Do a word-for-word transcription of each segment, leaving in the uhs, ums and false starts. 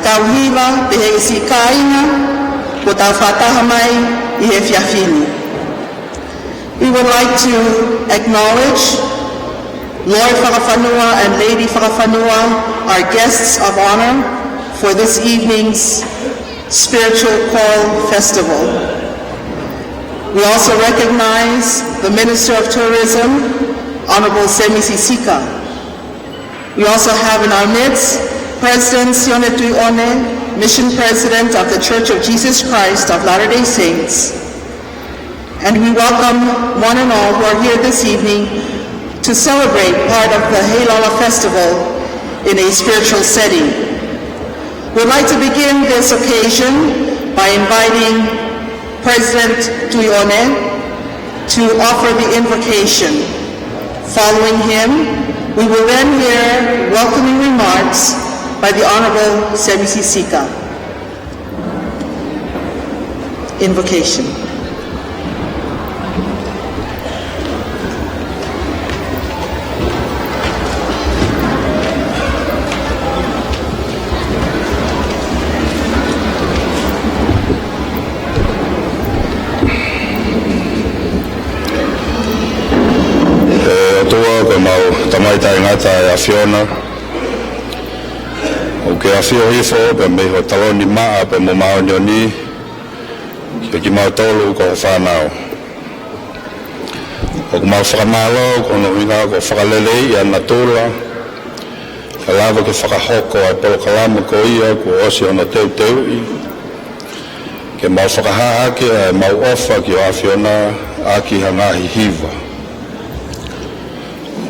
Kau hiva pehē ki he siʻi kāinga kuo tau fakataha mai ʻi he efiafi ni. We would like to acknowledge Lord Fakafanua and Lady Fakafanua, our guests of honor for this evening's Spiritual Choral Festival. We also recognize the Minister of Tourism, Honorable Semisi Sika. We also have in our midst President Sione Tuione, Mission President of the Church of Jesus Christ of Latter-day Saints. And we welcome one and all who are here this evening to celebrate part of the Heilala Festival in a spiritual setting. We'd like to begin this occasion by inviting President Tuione to offer the invocation. Following him, we will then hear welcoming remarks by the Honorable Semisi Sika. Invocation. ʻE ʻOtua, ko homau Tamai taʻengata ʻa e ʻAfiona, ʻoku ke ʻafio hifo pē mei ho taloni maʻa pea mo māʻoniʻoni kiate kimautolu ko ho fānau. ʻOku mau fakamālō ko hono ʻuhinga ko e fakaleleiʻi ʻa natula, kae lava ke fakahoko ʻa e polokalama ko ia kuo ʻosi hono teuteuʻi, ke mau fakahā ʻaki ʻa ʻemau ʻofa ki ho ʻAfiona ʻaki ha ngaahi hiva.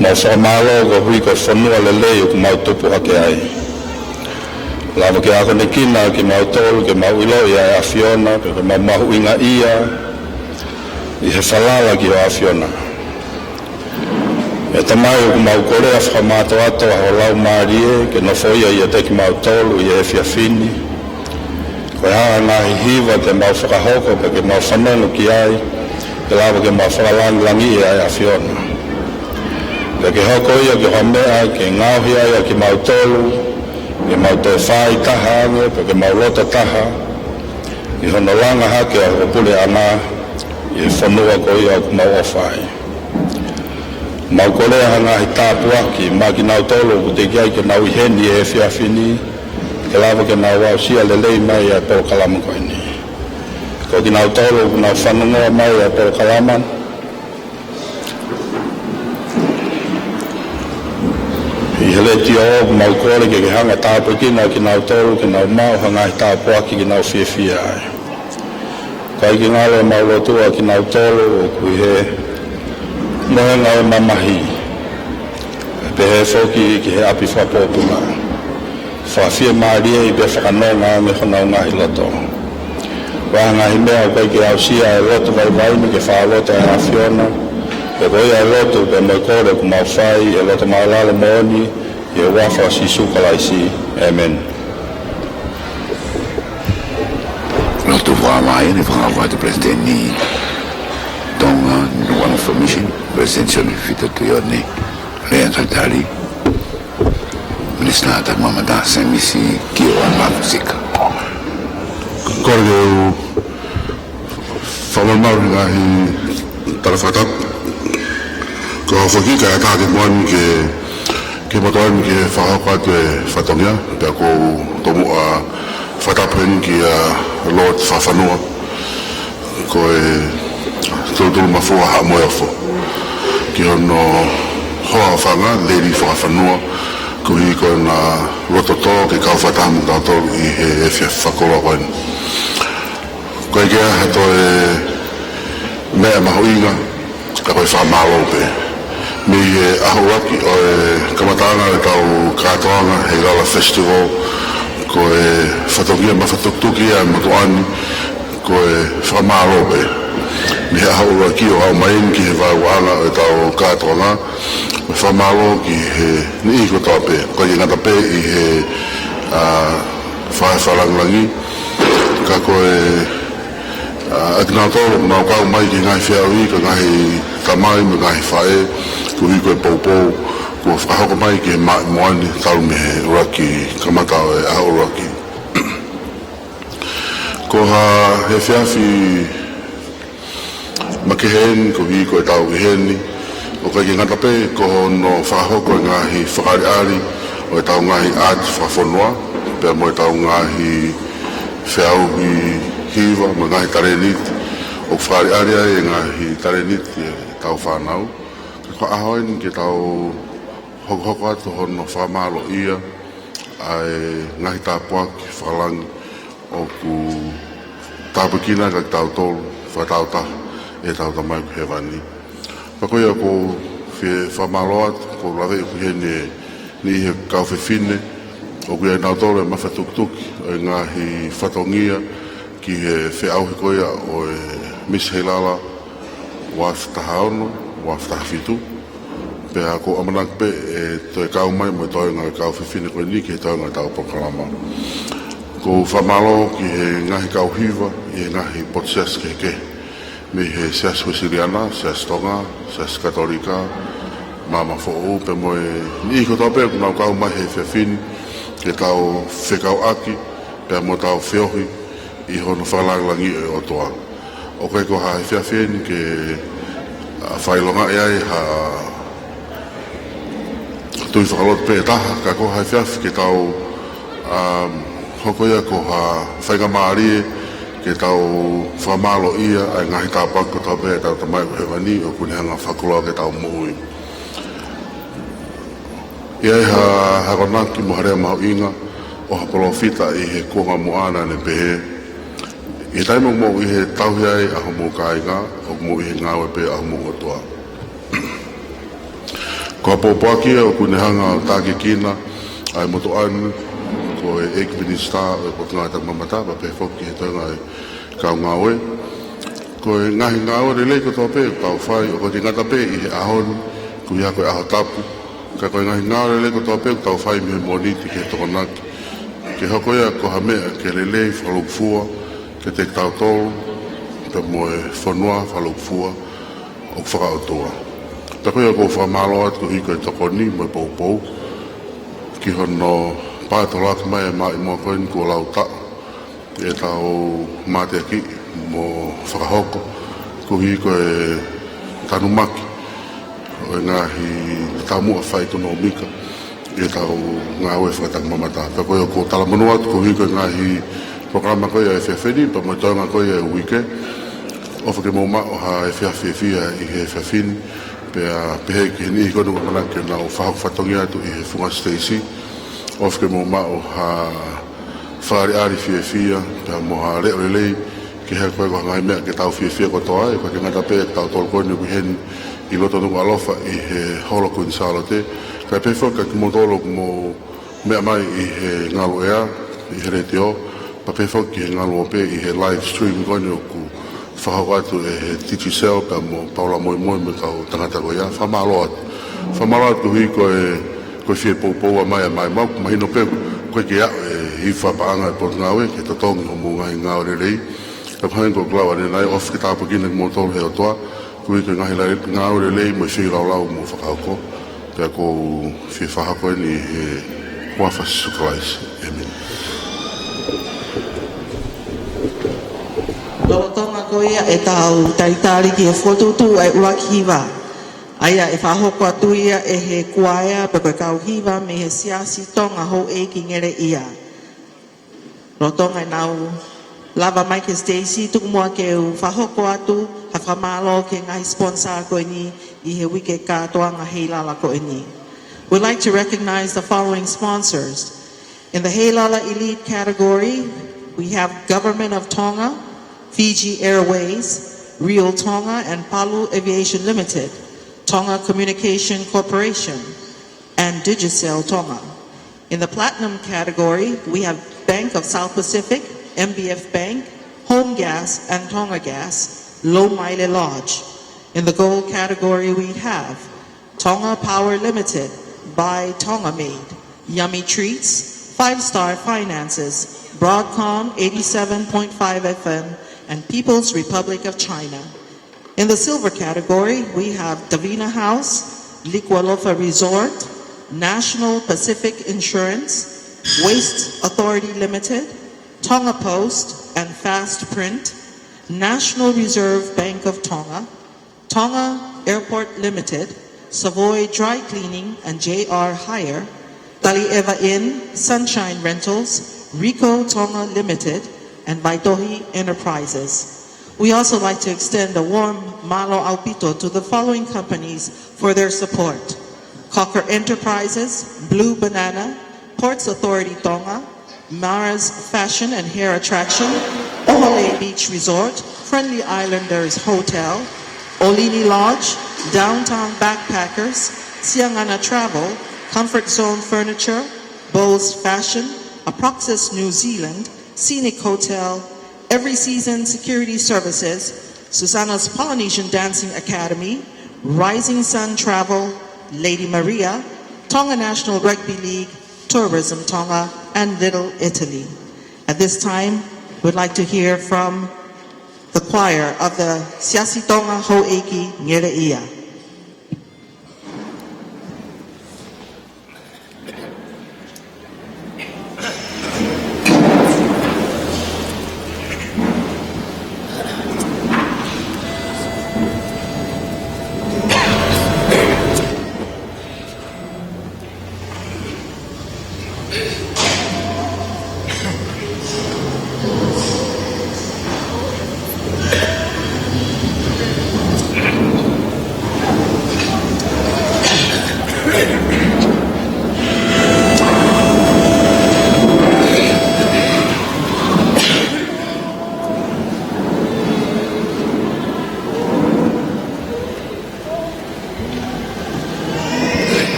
Mau fakamālō koeʻuhi ko e fonua lelei ʻoku mau tupu hake ai. Lava ke akonekina kimautolu ke mau ʻiloʻi ʻa e ʻAfiona, pea ke mau mahuʻingaʻia ʻi he falala ki ho ʻAfiona. ʻE Tamai, ʻoku mau kolea fakamātoato ʻa ho Laumālie ke nofoʻia ʻiate kimautolu ʻi he efiafi ni. Ko e hā ha ngaahi hiva te mau fakahoko pea ke mau fanongo ki ai, ke lava ke mau fakalāngilangiʻi ʻa e ʻAfiona. Pea ke hoko ia ko ha meʻa ke ngaohi ai ʻa kimautolu, ke mau toe fāitaha ange, pea ke mau loto taha ʻi hono langa hake ʻa ho puleʻanga ʻi he fonua ko ia ʻoku mau ʻofa ai. Mau kolea ha ngaahi tāpuaki maʻa kinautolu ʻoku teʻeki ai ke nau ʻi heni he efiafi ni, ke lava ke nau aʻusia lelei mai ʻa e polokalama ko eni. Ko kinautolu ʻoku nau fanongoa mai ʻa e polokalama ʻi he letiō, ʻoku mau kole ke ke hanga ʻo tāpuekina kinautolu ke nau maʻu ha ngaahi tāpuaki ke nau fiefia ai. Kae ʻikai ke ngalo ʻemau lotua kinautolu ʻoku ʻi he mohenga ʻo e mamahi, pehē foki ki he ʻapi fakapōpula. Fakafiemālieʻi pea fakanonga ange honau ngaahi loto. Ko e ngaahi meʻa ʻoku ʻikai ke aʻusia ʻe he lotu vaivai ni ke fakalotoʻi ʻa e ʻAfiona, pea ko ia ʻa e lotu pea mo e kole ʻoku mau fai ʻi he loto māʻulalo moʻoni, ʻi he huafa ʻo Sīsū Kalaisi. ʻĒmeni. Lotu fakavai ni, fakavai atu President ni Tonga Nuʻu Vala Foundation, President Sione Fifita Tuione Leʻatalitali, Minisitā Taumaʻa Mata Semisi Kioa Mafusika. Kole ke u fakamalumalu he ngaahi tala fakatapu. Ko e foki ka ʻatā ke moani ke, ke moto ʻeni ke fakahoko atu e fatongia, pea ko u tomuʻa fakatapu heni kia Lord Fakafanua, ko e Tolutolu Mafua Haʻa Moheofo, ki hono hoa ʻofaʻanga, Lady Fakafanua, koeʻuhi ko ʻena loto tō ke kau fakataha mo kitautolu ʻi he efiafi fakakoloa ko eni. Ko e ʻikai ke ʻi ai ha toe meʻa mahuʻinga, ka ko e fakamālō pē. Mei he ʻaho ʻuluaki ʻo e kamataʻanga ʻo ʻetau kātoanga Heilala Festival, ko e fatongia mafatukituki ia ʻa e motuʻa ni, ko e fakamālō pē. Mei he ʻaho ʻuluaki ʻo aʻu mai eni ki he vaeuaʻanga ʻo ʻetau kātoanga, ko e fakamālō ki he niʻihi kotoa pē, ʻikai ke ngata pē ʻi he, ā, faʻē fakalāngilangi, ka ko e, ā, ʻa kinautolu ʻoku nau kau mai ki he ngaahi feʻauhi, ko e ngaahi tamai mo e ngaahi faʻē, koeʻuhi ko e poupou kuo fakahoko mai ki he moʻoni talu mei he ʻuluaki kamata ʻo e ʻaho ʻuluaki. Ko ha efiafi makehe eni koeʻuhi ko ʻetau ʻi heni, ʻo ʻikai ke ngata pē ko hono fakahoko e ngaahi fakaʻaliʻali ʻo ʻetau ngaahi ʻaati fakafonua, pea mo ʻetau ngaahi feʻauhi hiva, mo e ngaahi talēniti, ʻoku fakaʻaliʻali ai e ngaahi talēniti ʻetau fānau. Ka ko e ʻaho eni ke tau hokohoko atu hono fakamālōʻia ʻa e ngaahi tāpuaki fakalangi ʻoku tāpuekina ai kitautolu fakatāutaha ʻe heʻetau Tamai ʻoku ʻi hēvani. Pea ko ia ʻoku ou fie fakamālō atu, ʻoku ou laveʻi ʻoku ʻi heni e niʻihi e kau fefine, ʻoku ʻi ai ʻia kinautolu e mafatukituki ʻo e ngaahi fatongia ki he feʻauhi ko ia ʻo e Miss Heilala ua afe taha ono, ua afe taha fitu. Pea ʻoku ou ʻamanaki pē ʻe toe kau mai mo e toenga e kau fefine ko eni ki he toenga ʻetau polokalama. ʻOku ou fakamālō ki he ngaahi kau hiva ʻi he ngaahi potu siasi kehekehe, mei he Siasi Uēsiliana, Siasi Tonga, Siasi Katolika, Maama Foʻou, pea mo e niʻihi kotoa pē ʻoku nau kau mai he efiafi ni ke tau fekauʻaki pea mo tau feohi ʻi hono fakalāngilangiʻi ʻo e ʻOtua. ʻOku ʻikai ko ha efiafi eni ke, ʻa, fakaʻilongaʻi ai ha tui fakalotu pē ʻe taha, ka ko ha efiafi ke tau, um, hoko ia ko ha faingamālie ke tau fakamālōʻia ʻa e ngaahi tāpuaki kotoa pē ʻa ʻetau Tamai ʻoku ʻi hēvani ʻoku ne hanga ʻo fakakoloa ki heʻetau moʻui. ʻI ai ha, ha akonaki mo ha lea mahuʻinga ʻo ha palōfita ʻi he kuonga muʻa naʻa ne pehē, ʻi he taimi ʻoku mou ʻi he tauhi ai ʻa homou kāinga, ʻoku mou ʻi he ngāue pē ʻa homou ʻOtua. Ko e pōpoaki ia ʻoku ne hanga ʻo tākiekina ʻa e motuʻa ni, ko e ʻEiki Minisitā ʻo e Potungāue Takimamata, pea pehē foki ki he toenga e kau ngāue. Ko e ngaahi ngāue lelei kotoa pē ʻoku tau fai, ʻoku ʻikai ke ngata pē ʻi he ʻaho ni, koeʻuhi ko e ʻaho tapu, ka ko e ngaahi ngāue lelei kotoa pē ʻoku tau fai mei he Mōnite ki he Tokonaki, ke hoko ia ko ha meʻa ke lelei fakalūkufua kiate kitautolu, pea mo e fonua fakalūkufua ʻoku fakaʻotua. Pea ko ia ʻoku ou fakamālō atu koeʻuhi ko e tokoni mo e poupou ki hono pae tolaki mai e maʻimoa ko eni kuo lau taʻu ʻetau mateaki mo fakahoko koeʻuhi ko e tanumaki ʻo e ngaahi taumuʻa fakaʻekonōmika ʻetau ngāue fakatakimamata. Pea ko ia ʻoku ou talamonū atu koeʻuhi ko e ngaahi polokalama ko ia ʻo e efiafi ni, pea mo e toenga ko ia e uike. ʻOfa ke mou maʻu ha efiafi fiefia ʻi he efiafi ni, pea pehē ki he niʻihi ko eni ʻoku ʻamanaki ke nau fakahoko fatongia atu ʻi he funga siteisi. ʻOfa ke mou maʻu ha fakaʻaliʻali fiefia, pea mo ha leʻo lelei, ke hoko ko e ngaahi meʻa ke tau fiefia kotoa ai, ʻoku ʻikai ke ngata pē kitautolu ko eni ʻoku ʻi heni ʻi loto Nukuʻalofa ʻi he Holo Kuini Sālote, kae pehē foki kia kimoutolu ʻoku mou meʻa mai ʻi he ngalu ʻea, ʻi he letiō, pea pehē foki ki he ngalu ope ʻi he live stream ko eni ʻoku fakahoko atu ʻe he Digicel pea mo Paula Moimoi mo e kau tangata ko ia. Fakamālō atu. Fakamālō atu koeʻuhi ko e, ko e fie poupou mai ʻa e maʻimoa, ʻoku mahino pē ʻoku ʻikai ke aʻu e hiva paʻanga e Potungāue ke totongi hoʻomou ngaahi ngāue lelei. Ka ko e hā eni ʻoku ou lau ʻanenai, ʻofa ke tāpuekina kimoutolu ʻe he ʻOtua koeʻuhi ko e ngaahi la-, ngāue lelei mo e feilaulau ʻoku mou fakahoko. Pea ʻoku ou fie fakahoko eni ʻi he huafa ʻo Sīsū Kalaisi. ʻĒmeni. Lolotonga ko ia ʻetau talitali ki he fokotuʻutuʻu ʻa e ʻuluaki hiva, ʻa ia ʻe fakahoko atu ia ʻe he kuaea pe ko e kau hiva mei he Siasi Tonga Houʻeiki Ngeleʻia. Lolotonga ʻenau lava mai ki he siteisi, tuku muʻa ke u fakahoko atu ha fakamālō ki he ngaahi sponsor ko eni ʻi he uike kātoanga Heilala ko eni. We'd like to recognize the following sponsors. In the Heilala Elite category, we have Government of Tonga, Fiji Airways, Real Tonga and Palu Aviation Limited, Tonga Communication Corporation, and Digicel Tonga. In the platinum category, we have Bank of South Pacific, M B F Bank, Home Gas, and Tonga Gas, Lomaile Lodge. In the gold category, we have Tonga Power Limited, by Tonga Made, Yummy Treats, Five Star Finances, Broadcom eighty-seven point five F M, and People's Republic of China. In the silver category, we have Davina House, Nukuʻalofa Resort, National Pacific Insurance, Waste Authority Limited, Tonga Post, and Fast Print, National Reserve Bank of Tonga, Tonga Airport Limited, Savoy Dry Cleaning and J R Hire, Taliʻeva Inn, Sunshine Rentals, Rico Tonga Limited, and Vaitohi Enterprises. We also like to extend a warm mālō ʻaupito to the following companies for their support: Cocker Enterprises, Blue Banana, Ports Authority Tonga, Mara's Fashion and Hair Attraction, ʻOhole Beach Resort, Friendly Islanders Hotel, ʻOlini Lodge, Downtown Backpackers, Siangana Travel, Comfort Zone Furniture, Bose Fashion, Aproxis New Zealand, Scenic Hotel, Every Season Security Services, Susanna's Polynesian Dancing Academy, Rising Sun Travel, Lady Maria, Tonga National Rugby League, Tourism Tonga, and Little Italy. At this time, we'd like to hear from the choir of the Siasi Tonga Houʻeiki Ngeleʻia.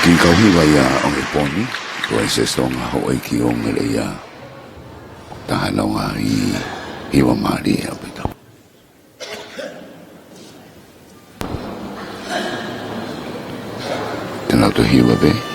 ʻOku kau hiva ia ʻo e pō ni, ko e Sestonga Houʻeiki ʻo Ngeleia. Taha nonga ʻi hiva mālie ʻaupito. Te nau toe hiva pē.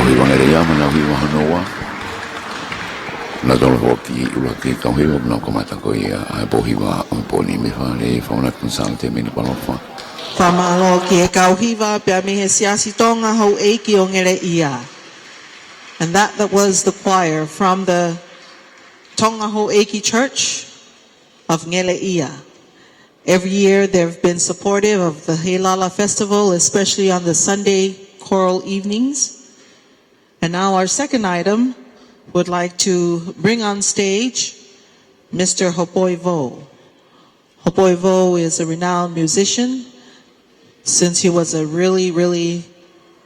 ʻOku hiva Ngeleia mo ʻena hiva hono ua. Naʻa tau foki ʻuluaki kau hiva, naʻa kamata ko ia ʻa e pō hiva ʻo e pō ni. Mei fale Fauna Consulting, mei Nukuʻalofa. Fakamālō ki he kau hiva pea mei he Siasi Tonga Houʻeiki ʻo Ngeleia. And that, that was the choir from the Tonga Houʻeiki Church of Ngeleia. Every year they've been supportive of the Heilala Festival, especially on the Sunday choral evenings. And now our second item, would like to bring on stage Mister Hopoi Vou. Hopoi Vou is a renowned musician since he was a really, really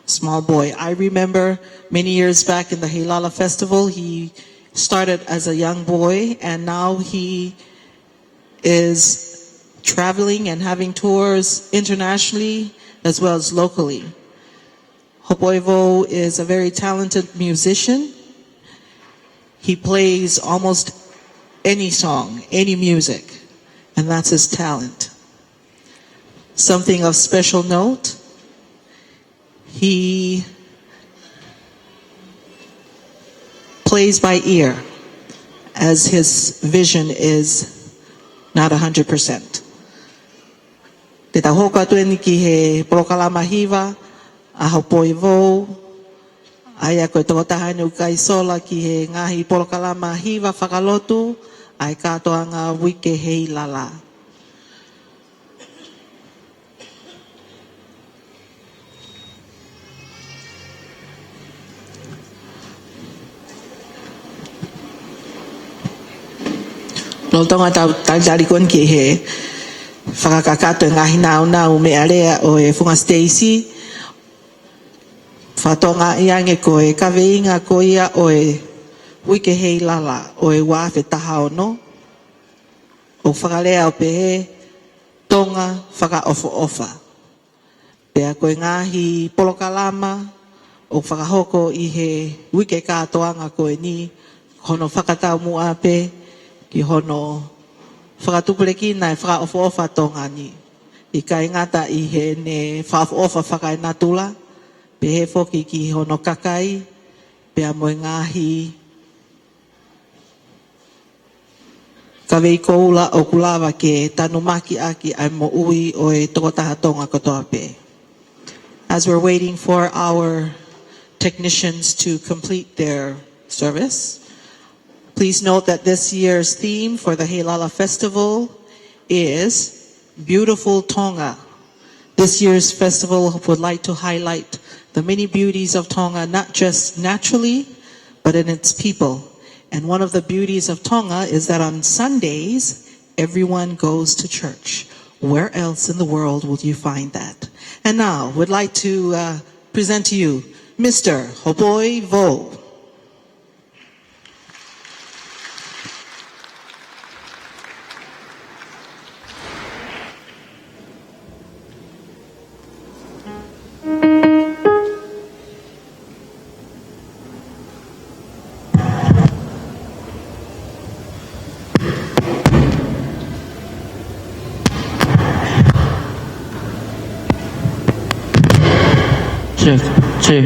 small boy. I remember many years back in the Heilala Festival, he started as a young boy, and now he is traveling and having tours internationally as well as locally. Hopoi Vou is a very talented musician. He plays almost any song, any music, and that's his talent. Something of special note, he plays by ear, as his vision is not a hundred percent. Te tau hoko atu eni ki he polokalama hiva ʻa Hopoi Vou, ʻa ia ko e tokotaha eni ʻoku kei sola ki he ngaahi polokalama hiva fakalotu ʻa e kātoanga Uike Heilala. Lolotonga ʻetau talitali ko eni ki he fakakakato e ngaahi nāunau meʻalea ʻo e Funga Stacy, fakatokangaʻi ange ko e kaveinga ko ia ʻo e Uike Heilala ʻo e ua afe taha ono, ʻoku fakalea ʻo pehē, Tonga Fakaʻofoʻofa. Pea ko e ngaahi polokalama ʻoku fakahoko ʻi he uike kātoanga ko eni, ko hono fakataumuʻa pē ki hono fakatupulekina e fakaʻofoʻofa Tonga ni. ʻIkai ngata ʻi heʻene fakaʻofoʻofa fakaenatula, pehē foki ki hono kakai, pea mo e ngaahi kavei koula ʻoku lava ke tanumaki ʻaki ʻa e moʻui ʻo e tokotaha Tonga kotoa pē. As we're waiting for our technicians to complete their service, please note that this year's theme for the Heilala Festival is Beautiful Tonga. This year's festival would like to highlight the many beauties of Tonga, not just naturally, but in its people. And one of the beauties of Tonga is that on Sundays, everyone goes to church. Where else in the world would you find that? And now, would like to, uh, present to you Mister Hopoi Vou. Check, check.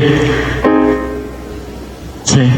Check.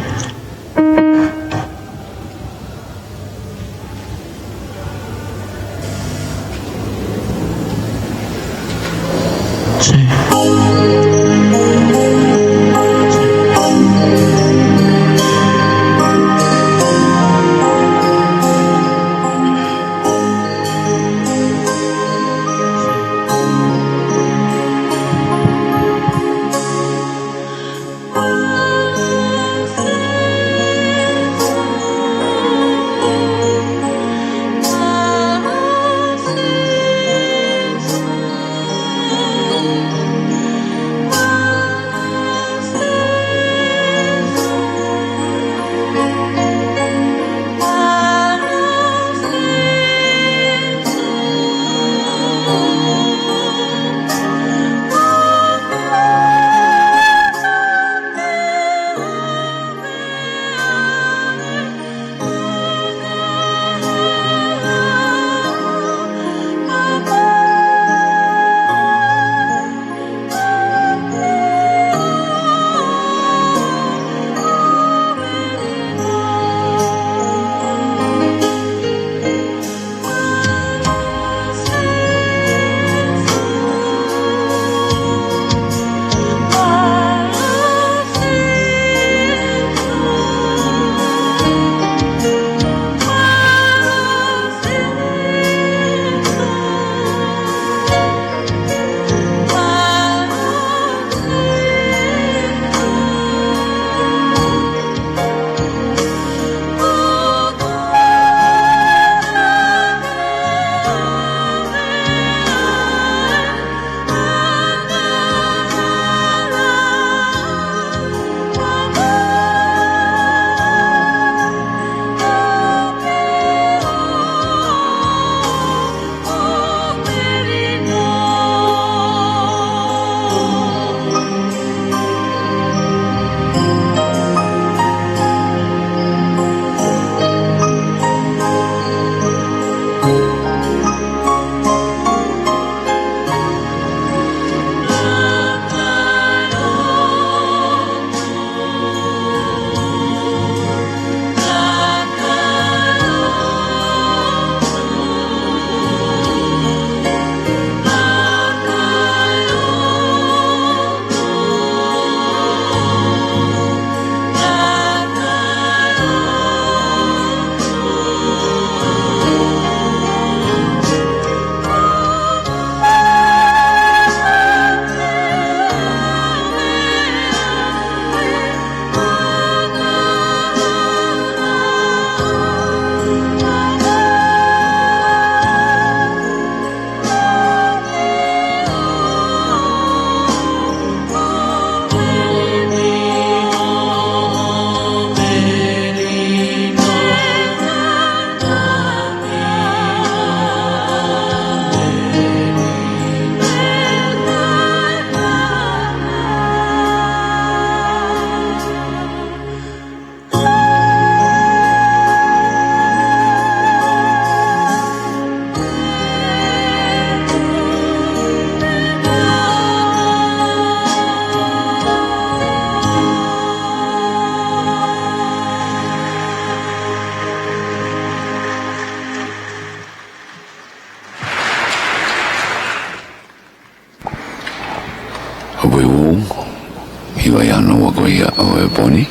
Naua ko ia ʻo e pō ni.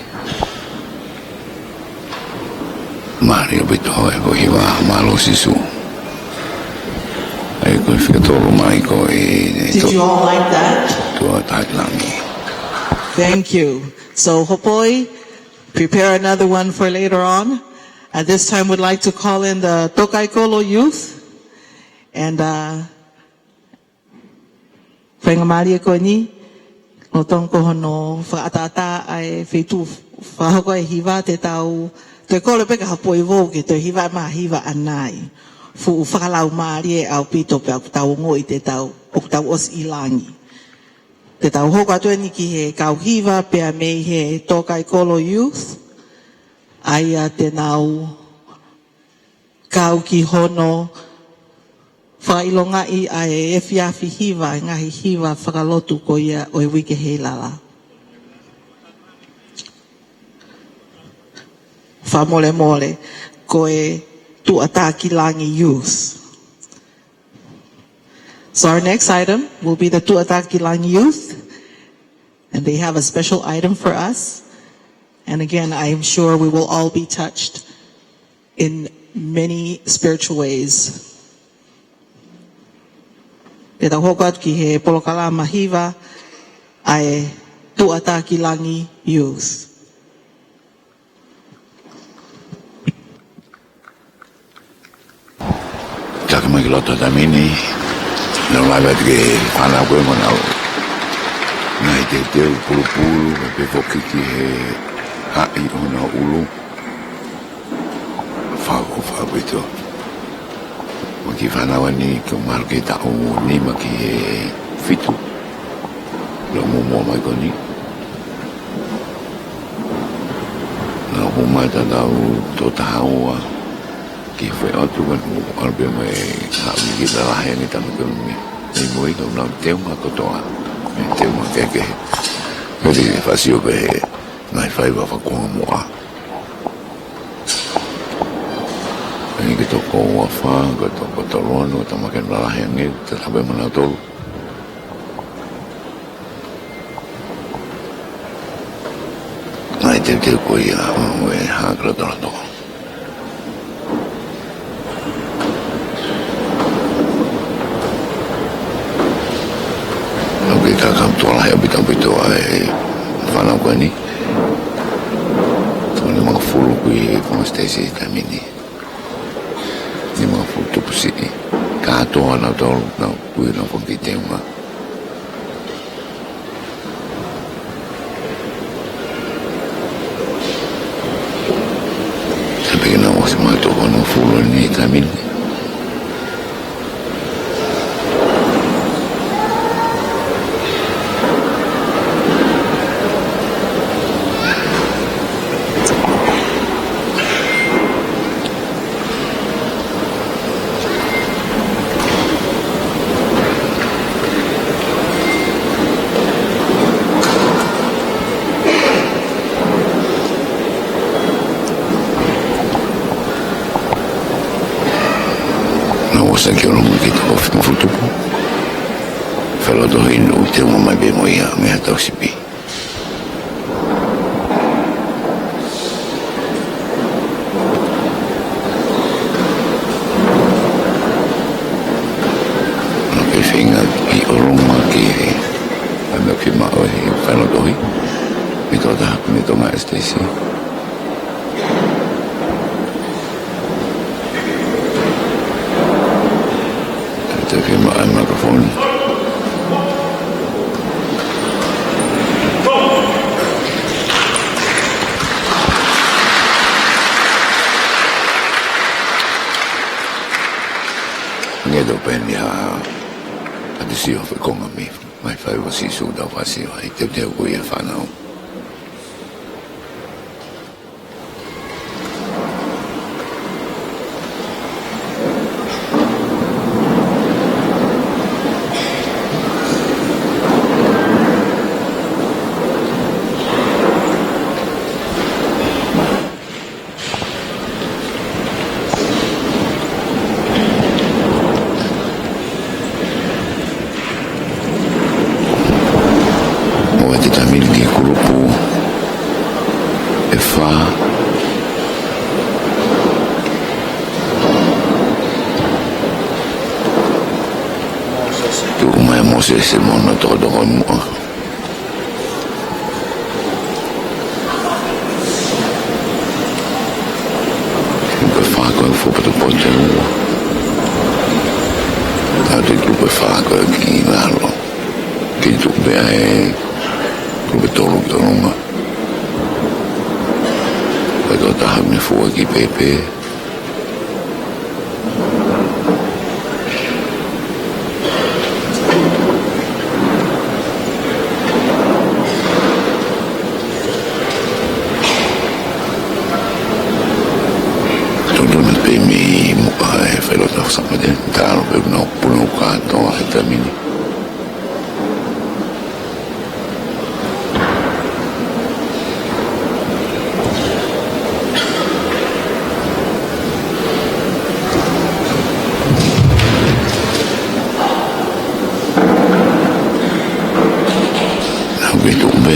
Mālie ʻaupito e pō hiva, mālō Sīsū. ʻA ia ko e fika tolu mai ko e Did you all like that? Tuʻa Taki Langi. Thank you. So hopefully prepare another one for later on. At this time, we'd like to call in the Tōkaikolo Youth. And uh, faingamālie ko eni, ʻo tonu ko hono fakaʻataʻatā ʻa e feituʻu fakahoko e hiva te tau, te kole pē ka hapoi vou ke toe hiva ma hiva anai. Fuʻu fakalaumālie ʻaupito pea ʻoku tau ongoʻi te tau, ʻoku tau ʻosi ʻi langi. Te tau hoko atu eni ki he kau hiva pea mei he Tōkaikolo Youth, ʻa ia te nau kau ki hono fakaʻilongaʻi ʻa e efiafi hiva, e ngaahi hiva fakalotu ko ia ʻo e uike heilala. Fakamolemole, ko e Tuʻa Taki Langi Youth. So our next item will be the Tuʻa Taki Langi Youth, and they have a special item for us. And again, I am sure we will all be touched in many spiritual ways. Te tau hoko atu ki he polokalama hiva ʻa e Tuʻa Taki Langi Youth. Taki mai ki loto tamini, nau lave atu ki he fānau ko ē mo nau ngaahi teuteu pulupulu, pea pehē foki ki he haʻi ʻo honau ʻulu. Fakafetaʻi ʻaupito. Mo e kiʻi fānau ni, ko e mahalo ko e taʻu nima ki he fitu. Lo mo mo mai ko eni. Nau ō mai tatau toko taha ua ki he foʻi ʻotu, ka nau ʻalu pē mai haʻu ki lalahi ange tama ko eni. Mei Moʻui, ka nau teunga kotoa. Mei teunga kehekehe. Mei he fāsio pē he ngaahi faiva fakakuonga moʻa. Eni ke toko ua fā, ke toko tolu ono, tama ke lalahi ange, te tabe mana tolu. Ngaahi teuteu ko ia ʻo e hā kala tolo toko. ʻOku ʻikai ke kam tuala he ʻaupito ʻaupito ʻa e fānau ko eni. Toko nimangofulu ko e Konga Siteisi tamini. Nimangofulu tupu siʻi. Kātoa nautolu, nau kui nau fakateunga. Tapi kena ʻosi mai toko nimangofulu ni tamini. Naʻa ku ʻosi ki ʻolunga ki he toko fitungofulu tupu. Fakalotolahi inu te uma mai pē mo ia mei ha tau sipi. Naʻa ku feinga ki ʻolunga ki he, ʻa e meʻa ke maʻu he fakalotolahi. Mei Tongatapu, mei Tonga S T C. Te ke maʻu e microphone. Nge tō peni ha, ʻa te sio fē konga mi, mai fai wa si su tau fāsio, ʻi he teuteu ko ia fānau. ʻO e te tamini ki he kulupu Tuʻu mai Mōsese mo hono tokotoko muʻa. Kupe fā ko e fuʻu potopoto ua. Ka te kupe fā ko e ki lalo. Ke tuʻu pē ʻa e kupe tolu ki ʻolunga. Ko e toko taha mei he fua ki pēpē. Totonu pē mei muʻa e fai lota fo sapate, talo pē no puno kātoa he tamini. Au ke tuʻu pē.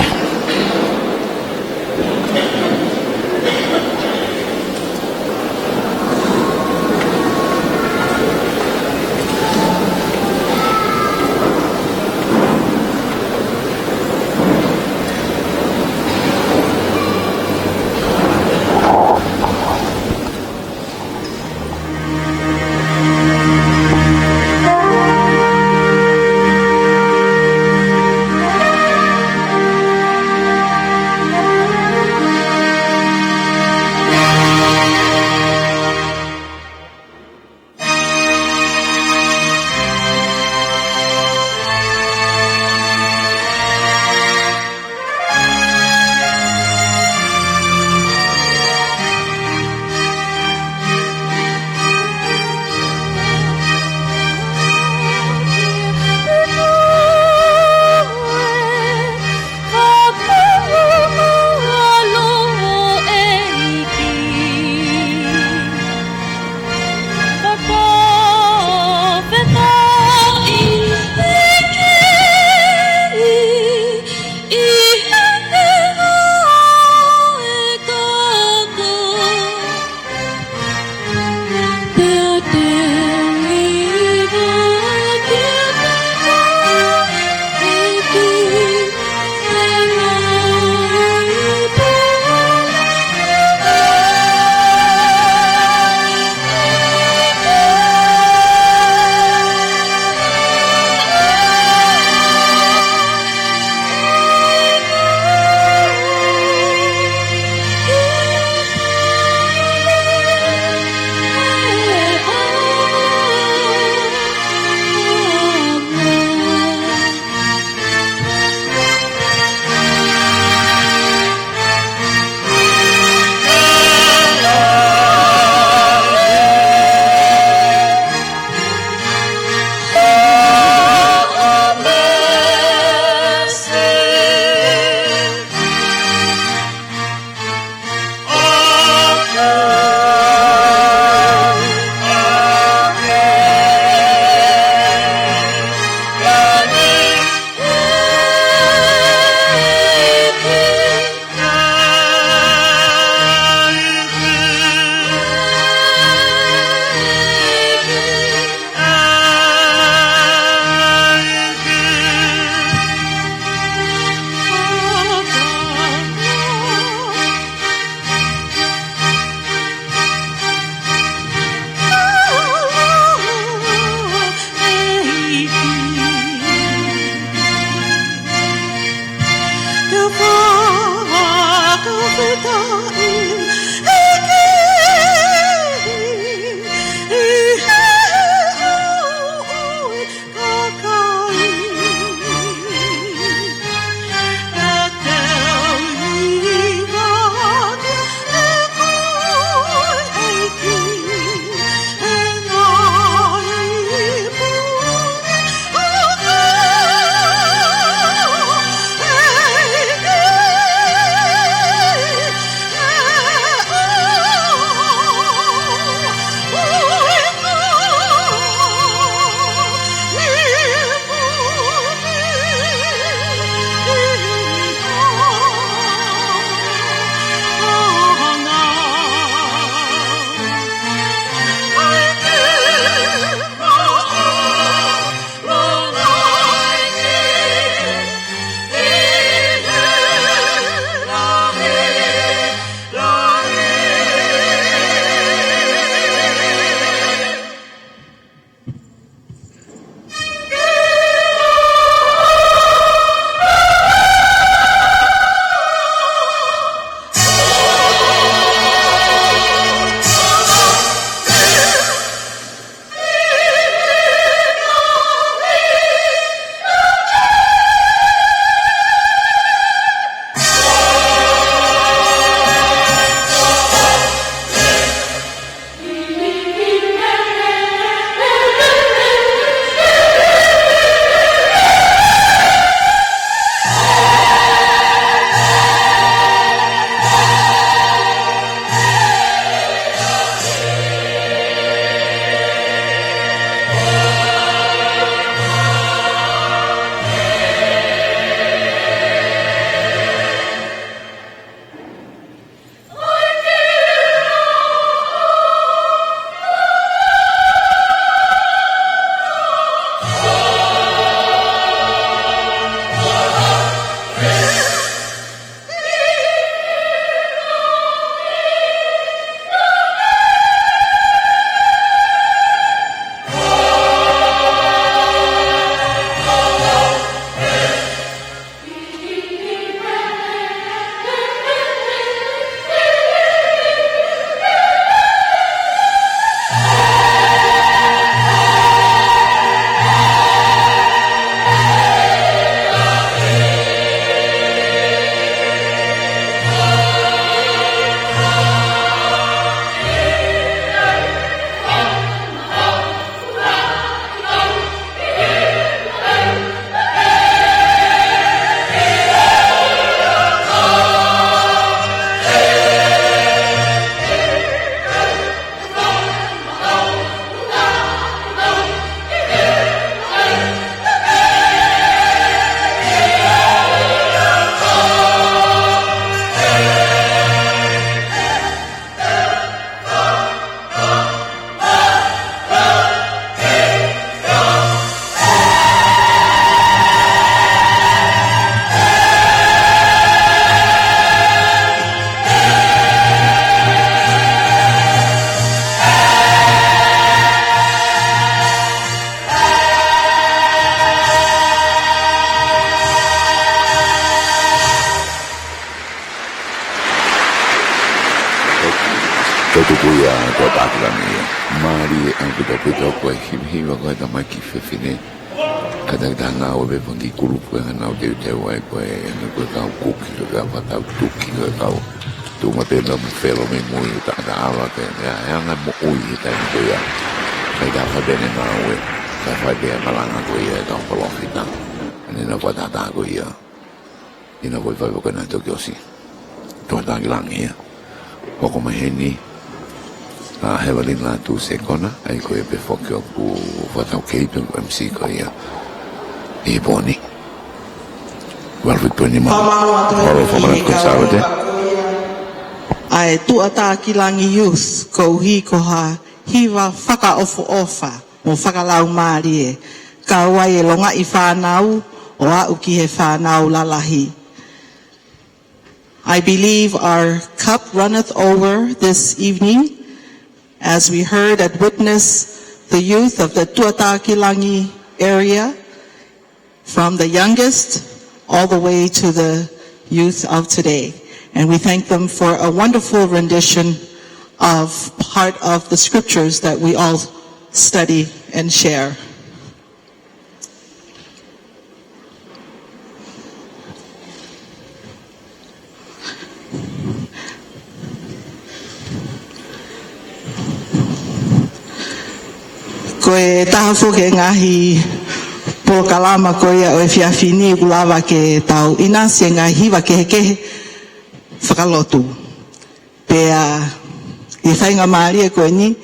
Ko e tuku ia ko e Tākilangi ia. Mālie ʻaupito ʻaupito ko e hivahiva ko e tamaiki fefine. Ka takitaha ngāue pē pangikulupu ʻe hanau teuteu ai ko e ʻene ko e kau kuki, ko e kau fakatau tuki, ko e kau tuʻu maʻu pē mo felo mei mui ʻo taʻataʻa ava ke mea e anga moʻui he taimi ko ia. Ka ʻi he tafaʻaki pē ʻene ngāue, ka fai pē ʻa e malanga ko ia ʻa e kau palōfita. ʻAnenai ko e taʻataʻa ko ia. ʻIna ko e fai ko ena toki ʻosi. Tuʻa Tākilangi ia. Hoko mai heni. ʻA Hevalina Tusekona, ʻa ia ko ia pē foki ʻoku fakataukei pē ko e M C ko ia. ʻI he pō ni. Well, we put him on. Fakamālō atu. Fakamālō atu ki he kau sāvate. ʻA e Tuʻa Tākilangi Youth, koeʻuhi ko ha hiva fakaʻofoʻofa mo fakalaumālie. Kau ai e longaʻi fānau, ʻo aʻu ki he fānau lalahi. I believe our cup runneth over this evening as we heard and witnessed the youth of the Tuʻa Tākilangi area, from the youngest all the way to the youth of today. And we thank them for a wonderful rendition of part of the scriptures that we all study and share. Ko e taha foki e ngaahi polokalama ko ia ʻo e efiafi ni ʻoku lava ke tau ʻinasi e ngaahi hiva kehekehe fakalotu. Pea ʻi he faingamālie ko eni,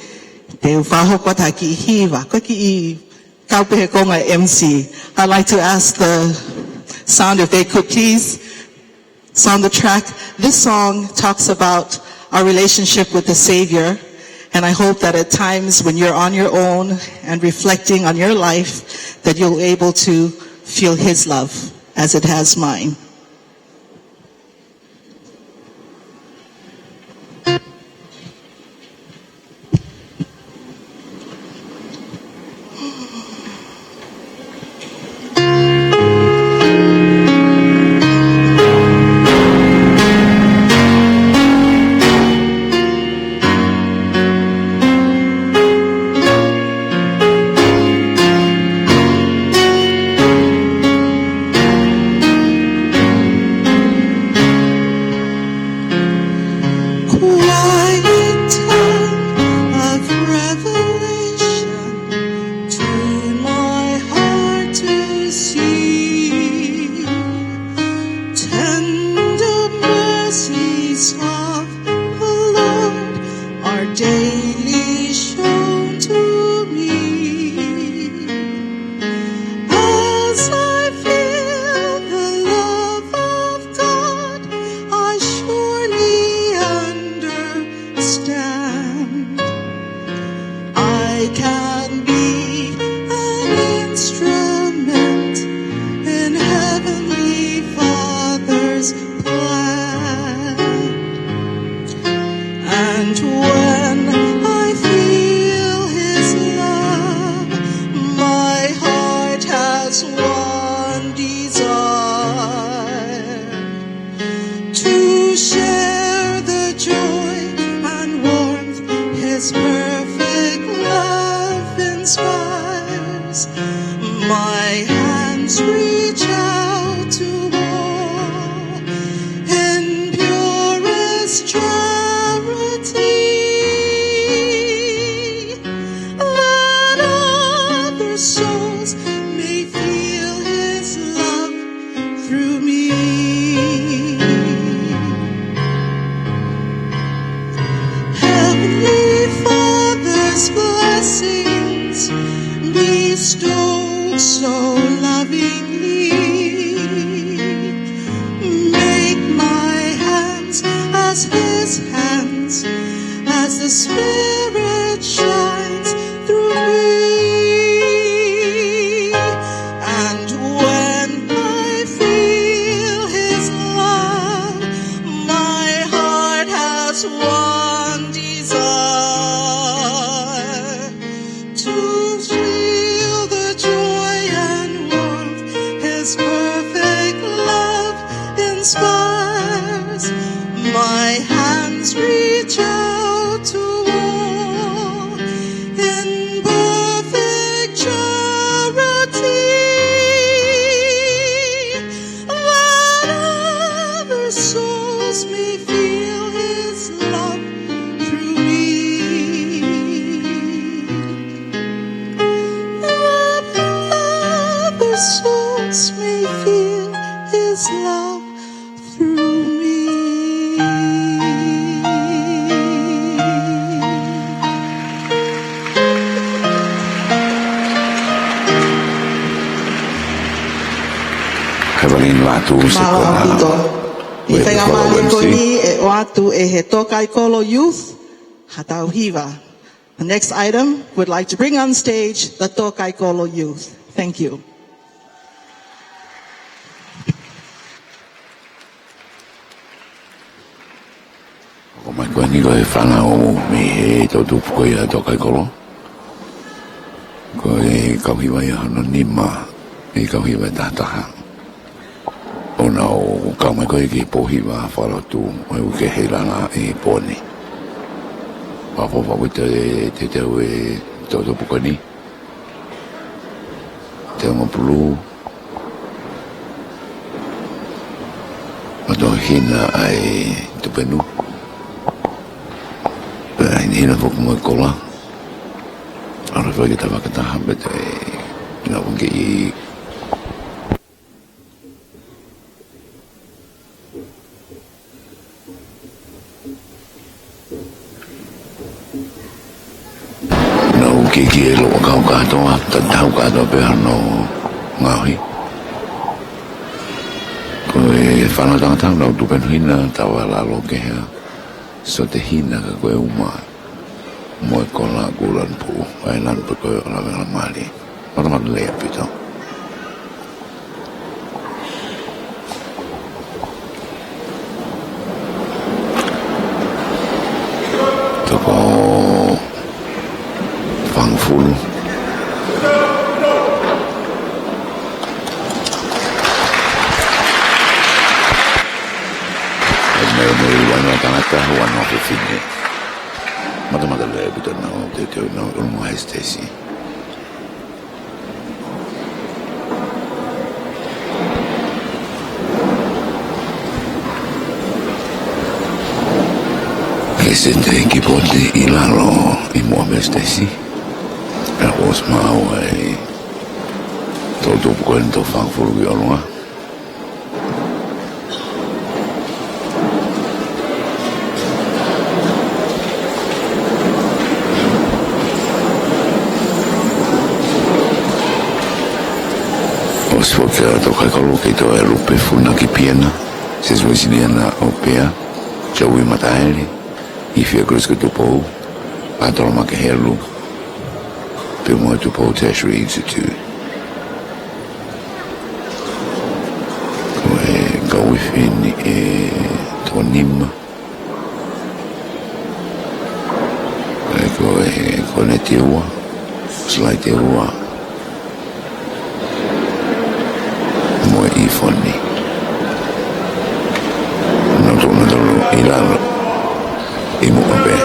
te u fakahoko atu ha kiʻi hiva, ko e kiʻi kau pē he konga M C. I'd like to ask the sound if they could please sound the track. This song talks about our relationship with the Savior, and I hope that at times when you're on your own and reflecting on your life, that you're able to feel His love as it has mine. Quiet time of revelation, tune my heart to see. Tender mercies of the Lord are daily shown to me. As I feel the love of God, I surely understand. I can be an instrument in Heavenly Father's plan. And when I feel His love, my heart has one desire, to share the joy and warmth His perfect love inspires. My hands reach out to all in purest charity. Let other souls may feel His love through me. Heavenly Father's blessings bestowed so lovingly, make my hands as His hands, as the Spirit shines through me. And when I feel His love, my heart has one desire, to feel the joy and warmth His perfect love inspires. My hands reach out To all in perfect charity, that other souls may feel his love through me. That other souls may feel his love through me. Evelyn Vatu. Mālō ʻaupito. ʻI he faingamālie ko eni ʻe ʻoatu ʻe he Tōkaikolo Youth ha tau hiva. The next item, we'd like to bring on stage the Tōkaikolo Youth. Thank you. ʻOmai ko eni ko e fānau mei he toʻutupu ko ia Tōkaikolo. Ko e kau hiva ia hono nima ʻi he kau hiva ʻe taha taha. ʻO nau kau mai ko ē ki he pō hiva fakalotu ʻo e uike Heilala ʻi Pōni. Pea ʻoku ou fakaʻamu ke teuteu e toʻutupu ko eni. Teunga pulu. Mātuʻa hina ʻa e tupenu. Pea hinehina foki mo e kola. ʻAlu hifo ki he tafaʻaki ʻe taha pea toe ʻalu hifo ki Nau kiki e loa kau kātoa, tatau kātoa pē hono ngaohi. Ko e fānau tangata nau tupenu hina, tau ʻalu ʻo kehe, sote hina ka ko e uma mo e kola kuo lanu puʻu, ʻa e lanu pē ko e ʻo lave la mali. Matamata lelei ʻaupito. Toko fāngofulu. ʻE meʻa mo e ua noa tangata, ua noa fefine. Matamata lelei ʻaupito, nau teuteu, nau ʻulumoa he siteisi. Ke sete kipote ʻi lalo ʻi muʻa mei he siteisi. Pea ʻosi maʻu ʻa e toʻutupu ko eni, toko fāngofulu ki ʻolunga. ʻOsi foki ʻa e Tōkaikolo kei toe ʻalu pē, Funaki Piena, Siasi Uēsiliana ʻo Pea, Joey Mataele, ʻIfia Grace ko Tupou, ʻAtola Makehelu, pea mo Tupou Tertiary Institute. Ko e kau ifi eni ʻe toko nima. ʻE ko e, ko ʻEne Teua, Salai Teua, mo e ʻIfoni. Nau toko tolu ʻi lalo ʻi muʻa pē.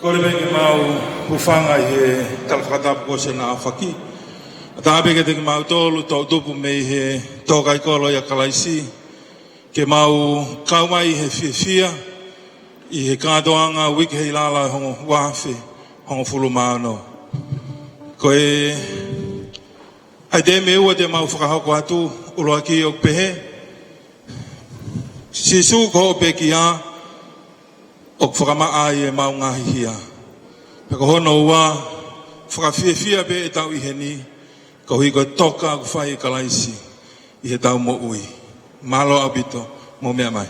Kole pē ke mau hūfanga ʻi he tala fakatapu kuo ʻosi ʻaofaki. ʻAtā pē kiate kimautolu toʻutupu mei he Tōkaikolo ʻia Kalaisi, ke mau kau mai he fiefia ʻi he kātoanga uike Heilala ʻo e ua afe hongofulu mā ono. Ko e ʻaitemi ʻe ua te mau fakahoko atu, ʻuluaki ʻoku pehē, Sīsū ko hoʻo pekia, ʻoku fakamaʻa ai ʻemau ngaahi hia. Pea ko hono ua, fakafiefia pē ʻetau ʻi heni, koeʻuhi ko e toka ʻoku fai ʻe Kalaisi ʻi heʻetau moʻui. Mālō ʻaupito, mou meʻa mai.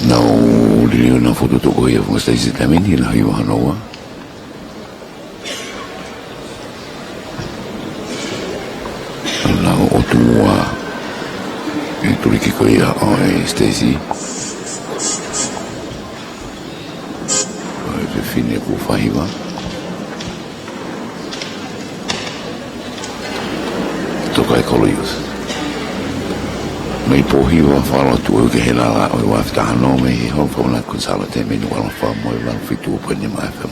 Nau liliu ʻena fokotuʻu ko ia ʻa e Funga Stacy Tamini, ʻena hiva hono ua. Nau ʻotu ua ʻi he tuliki ko ia ʻo e Stacy. ʻO e fefine kuo fai hiva. Toka e kolo ius. Mei Pōhiva, Falotu, ʻo aʻu ki he lala ʻo e ua afe taha ono mei he Hall Fakamanatu Consolata mei Nukuʻalofa mo e valu fitu poini nima F M.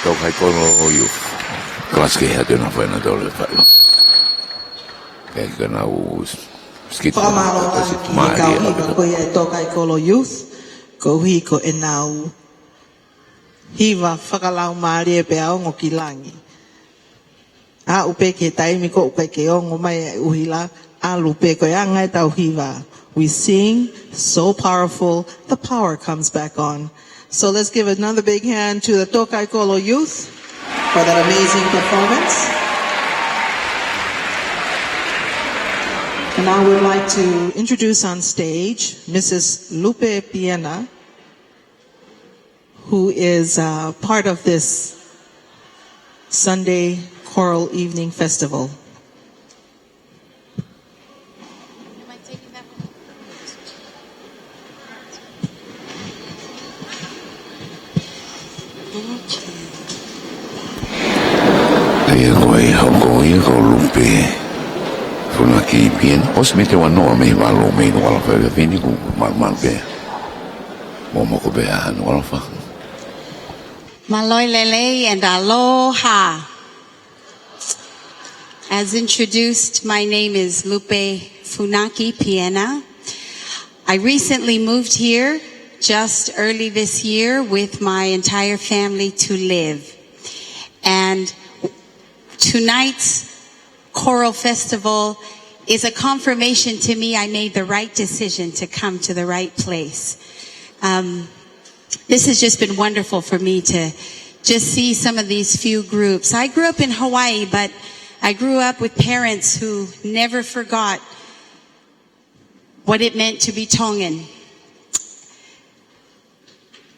Tōkaikolo Youth. Kalasi ke hea te na fai na tole fai. Ke ka na u skit. Fakamālō lahi ki he kau hiva ko ia ʻa e Tōkaikolo Youth, koeʻuhi ko ʻenau hiva fakalaumālie pea ongo ki langi. Aʻu pē ki he taimi ko ē ʻoku ʻikai ke ongo mai ʻa e ʻuhila, ʻalu pē ko e anga ʻetau hiva. We sing, so powerful, the power comes back on. So let's give another big hand to the Tōkaikolo Youth for that amazing performance. And I would like to introduce on stage Missus Lupe Piena, who is, uh, part of this Sunday Choral Evening Festival. ʻIa ko e hoko ia ko Lupe Funaki Piena. ʻOsi mei te wanoa mei Valo mei Nukuʻalofa, fefine, kuo malumalu pē. Momoko pē ʻa Nukuʻalofa. Mālō e lelei and aloha. As introduced, my name is Lupe Funaki Piena. I recently moved here just early this year with my entire family to live. And tonight's choral festival is a confirmation to me I made the right decision to come to the right place. Um, this has just been wonderful for me to just see some of these few groups. I grew up in Hawaii, but I grew up with parents who never forgot what it meant to be Tongan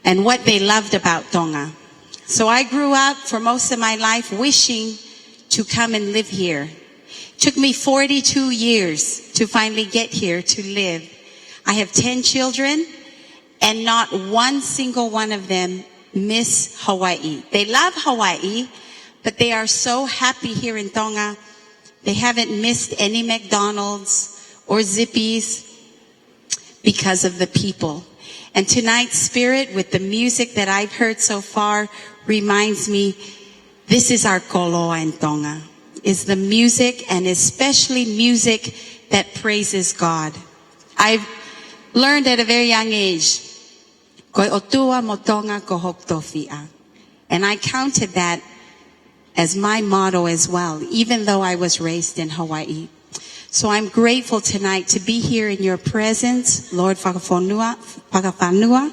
and what they loved about Tonga. So I grew up for most of my life wishing to come and live here. Took me forty-two years to finally get here to live. I have ten children, and not one single one of them miss Hawaii. They love Hawaii, but they are so happy here in Tonga. They haven't missed any McDonald's or Zippy's because of the people. And tonight's spirit, with the music that I've heard so far, reminds me this is our koloa in Tonga, is the music, and especially music that praises God. I've learned at a very young age, ko e ʻOtua mo Tonga ko hoku tofiʻa. And I counted that as my motto as well, even though I was raised in Hawaii. So I'm grateful tonight to be here in your presence, Lord Fakafonua, Fakafanua,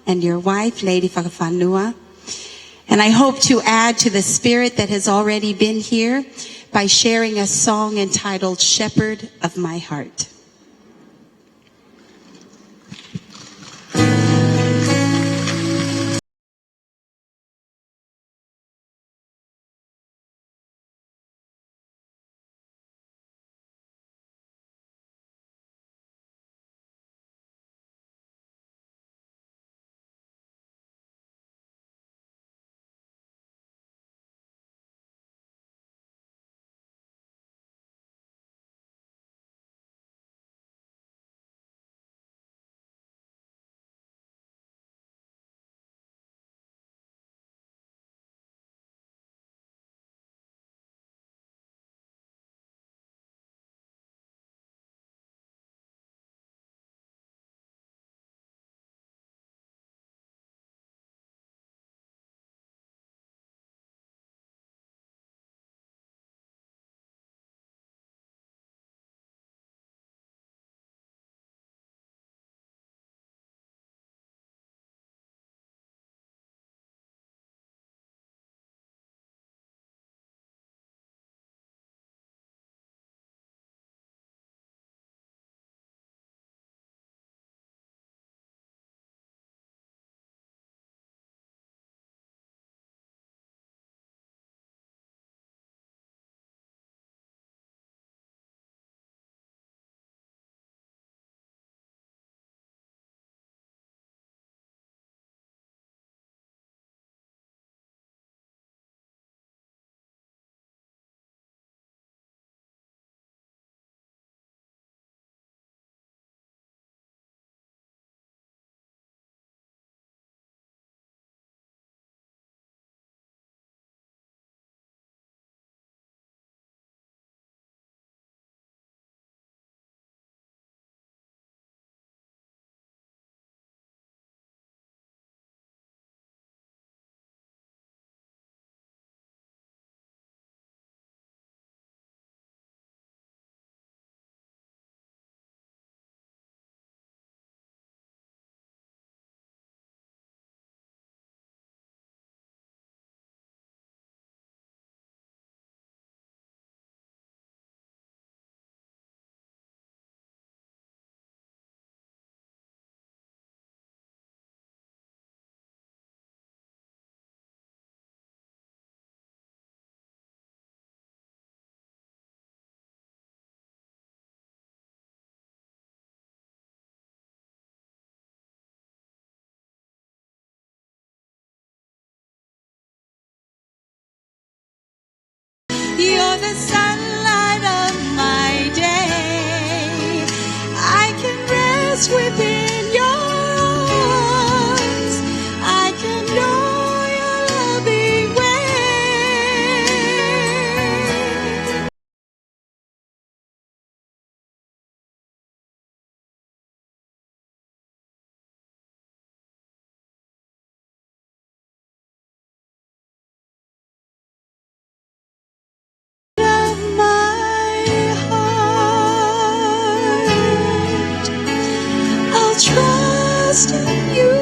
and your wife, Lady Fakafanua. And I hope to add to the spirit that has already been here by sharing a song entitled Shepherd of My Heart. The sunlight of my day. I can rest within your arms. I can know your loving way. Of my heart, I'll trust in you,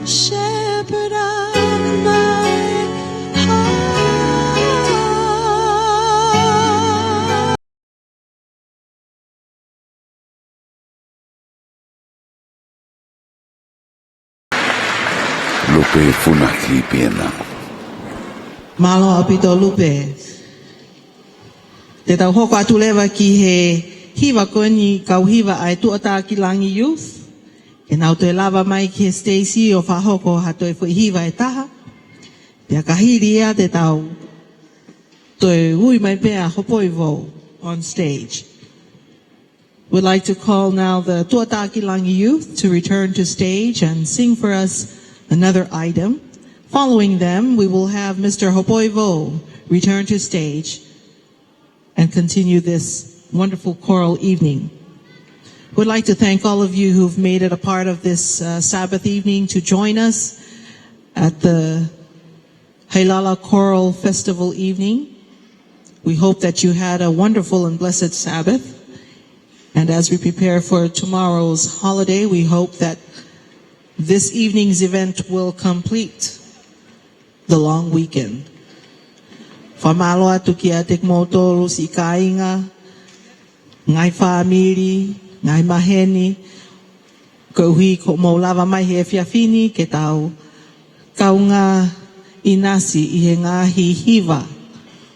Shepherd of my heart. Lupe Funaki pē ena. Mālō ʻaupito Lupe. Te tau hoko atu leva ki he hiva ko eni, kau hiva ʻa e Tuʻatākilangi Youth. Ke nau toe lava mai ki he siteisi ʻo fakahoko ha toe foʻi hiva ʻe taha. Pea ka hili ia te tau toe ui mai pē ʻa Hopoivou on stage. We'd like to call now the Tuʻatākilangi Youth to return to stage and sing for us another item. Following them, we will have Mister Hopoivou return to stage and continue this wonderful choral evening. We'd like to thank all of you who've made it a part of this, uh, Sabbath evening to join us at the Heilala Choral Festival evening. We hope that you had a wonderful and blessed Sabbath. And as we prepare for tomorrow's holiday, we hope that this evening's event will complete the long weekend. Fakamālō atu kiate kimoutolu siʻi kāinga, ngaahi fāmili, ngaahi maheni, koeʻuhi ko hoʻomou lava mai he efiafi ni ke tau kaungā ʻinasi ʻi he ngaahi hiva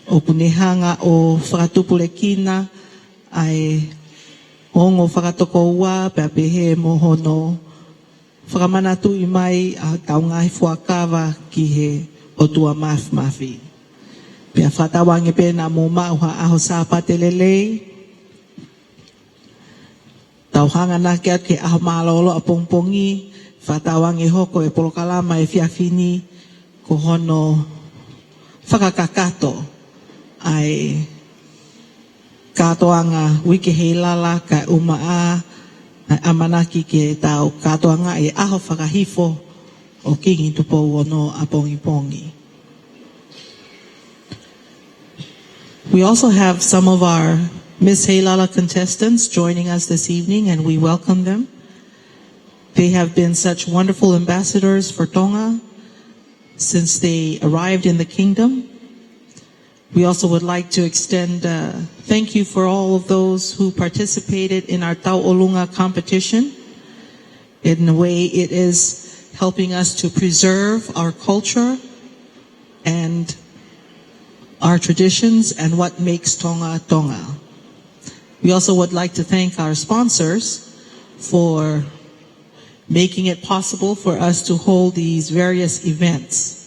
ʻoku ne hanga ʻo fakatupulekina ʻa e ongo fakatokoua pea pehē mo hono fakamanatuʻi mai ʻa ʻetau ngaahi fuakava ki he ʻOtua Māfimafi. Pea fakatauange pē naʻa mou maʻu ha ʻaho Sāpate lelei. Tau hanganaki atu ki he ʻaho mālōlō ʻapongipongi, fakatauange hoko e polokalama efiafi ni ko hono fakakakato ʻa e kātoanga Uike Heilala kae ʻumaʻā ʻa e ʻamanaki ke tau kātoangaʻi e ʻaho fakahifo ʻo Kingi Tupou Ono ʻapongipongi. We also have some of our Miss Heilala contestants joining us this evening, and we welcome them. They have been such wonderful ambassadors for Tonga since they arrived in the kingdom. We also would like to extend a thank you for all of those who participated in our Tauʻolunga competition. In a way, it is helping us to preserve our culture and our traditions and what makes Tonga, Tonga. We also would like to thank our sponsors for making it possible for us to hold these various events.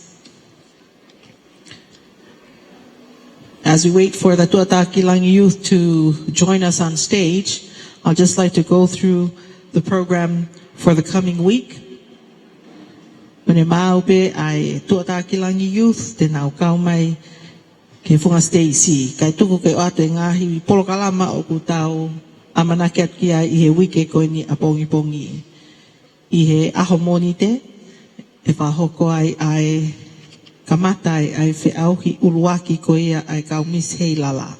As we wait for the Tuʻatākilangi Youth to join us on stage, I'd just like to go through the program for the coming week. Mene mau pē ʻa e Tuʻatākilangi Youth te nau kau mai ki he funga siteisi, kae tuku ke ʻoatu e ngaahi polokalama ʻoku tau ʻamanaki atu ki ai ʻi he uike ko eni ʻapongipongi. ʻI he ʻaho Mōnite, ʻe fakahoko ai ʻa e kamata ai ʻa e feʻauhi ʻuluaki ko ia ʻa e kau Miss Heilala.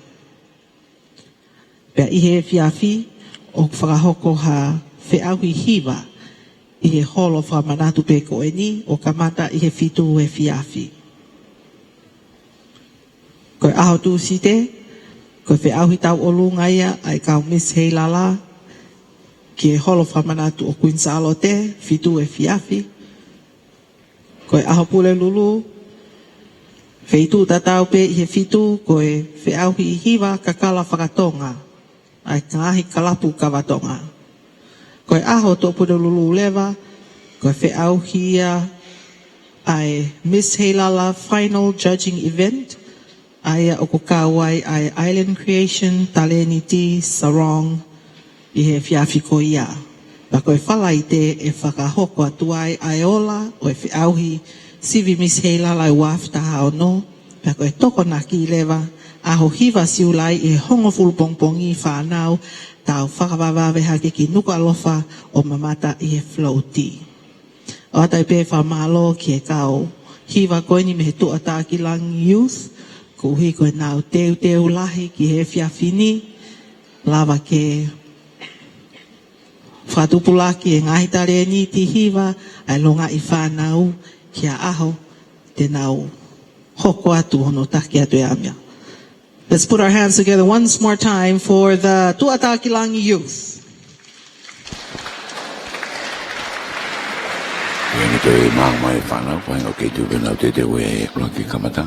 Pea ʻi he efiafi, ʻoku fakahoko ha feʻauhi hiva ʻi he holo fakamanatu pē ko eni ʻo kamata ʻi he fitu efiafi. Ko e ʻaho Tūsite, ko e feʻauhi tauʻolunga ia ʻa e kau Miss Heilala ki he holo fakamanatu ʻo Kuini Sālote, fitu efiafi. Ko e ʻaho Pulelulu, feituʻu tatau pē ʻi he fitu, ko e feʻauhi hiva kakala fakatonga ʻa e ngaahi kalapu kava Tonga. Ko e ʻaho Tuʻapulelulu leva, ko e feʻauhi ia ʻa e Miss Heilala Final Judging Event, ʻa ia ʻoku kau ai ʻa e Island Creation Talēniti Sarong ʻi he efiafi ko ia. Pea ko e Falaite ʻe fakahoko atu ai ʻa e ola ʻo e feʻauhi sivi Miss Heilala ʻo e ua afe taha ono, pea ko e Tokonaki leva ʻaho hiva Siulai ʻi he hongofulu pongipongi fānau, tau fakavavevave hake ki Nukuʻalofa ʻo mamata ʻi he float. ʻOatu ai pē e fakamālō ki he kau hiva ko eni mei he Tuʻatākilangi Youth, koeʻuhi ko ʻenau teuteu lahi ki he efiafi ni, lava ke fakatupulaki e ngaahi talēniti hiva ʻa e longaʻi fānau ki ha ʻaho te nau hoko atu hono taki atu e ʻamia. Let's put our hands together once more time for the Tuʻatākilangi Youth. Ia, ne toe maʻu mai e fānau, fai ngā kei tuku ke nau teuteu e ʻuluaki kamata.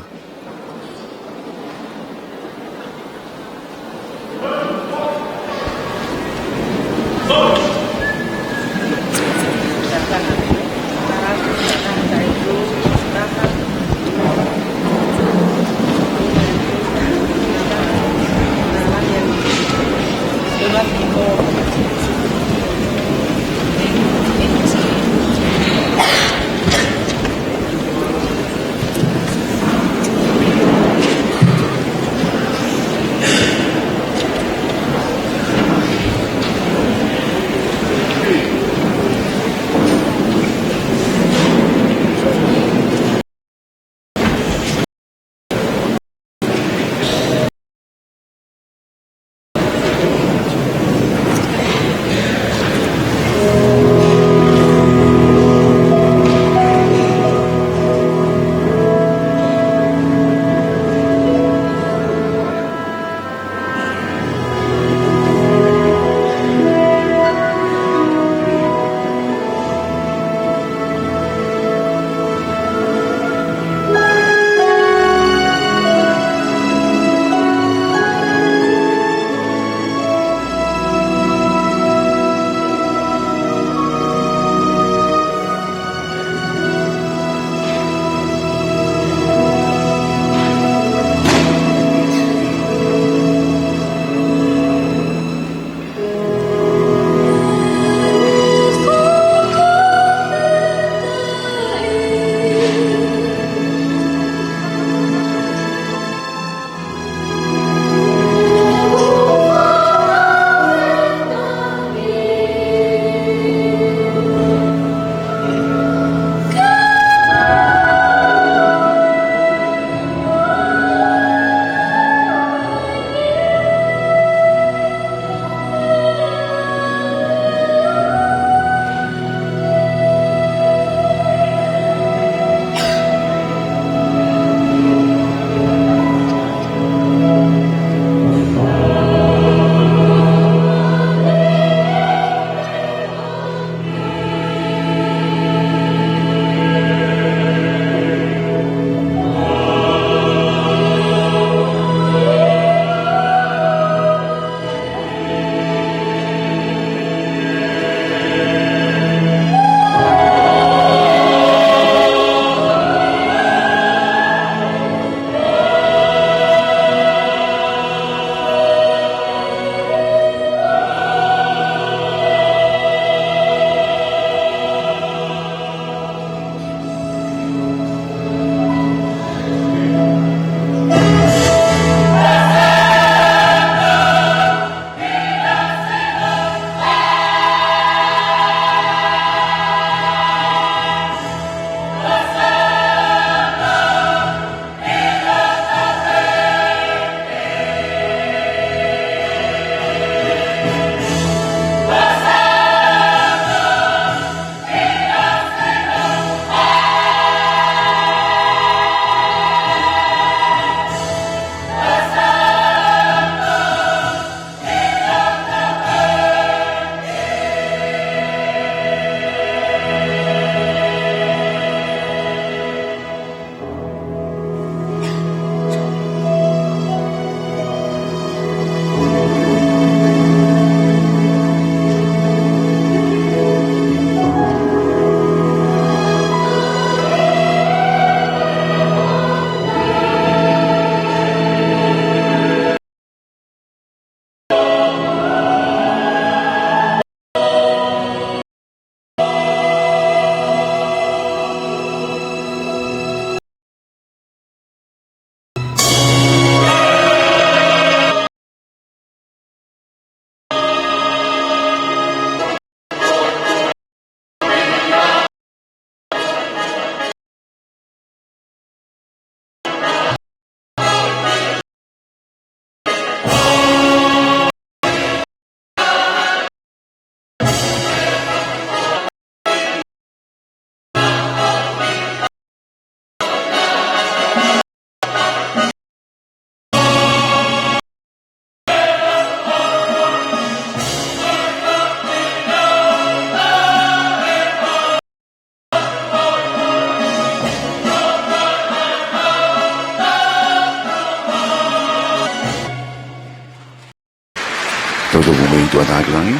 Tuʻa Tākilangi,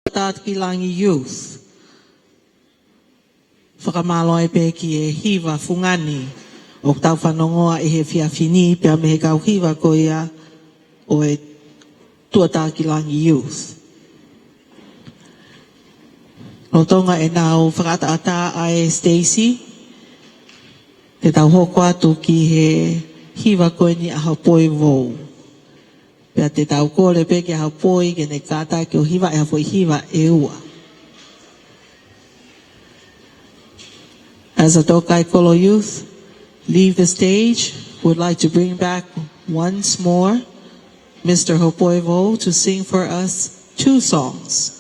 Tuʻa Tākilangi Youth. Fakamālō ai pē ki he hiva fungani ʻoku tau fanongoa ʻi he efiafi ni pea mei he kau hiva ko ia ʻo e Tuʻa Tākilangi Youth. Lolotonga ʻenau fakaʻataʻatā ʻa e Stacy, te tau hoko atu ki he hiva ko eni ʻa Hopoi Vou. Pea te tau kole pē kia Hopoi ke ne kātaki ʻo hiva ʻe ha foʻi hiva ʻe ua. As the Tōkaikolo Youth leave the stage, would like to bring back once more Mister Hopoi Vou to sing for us two songs.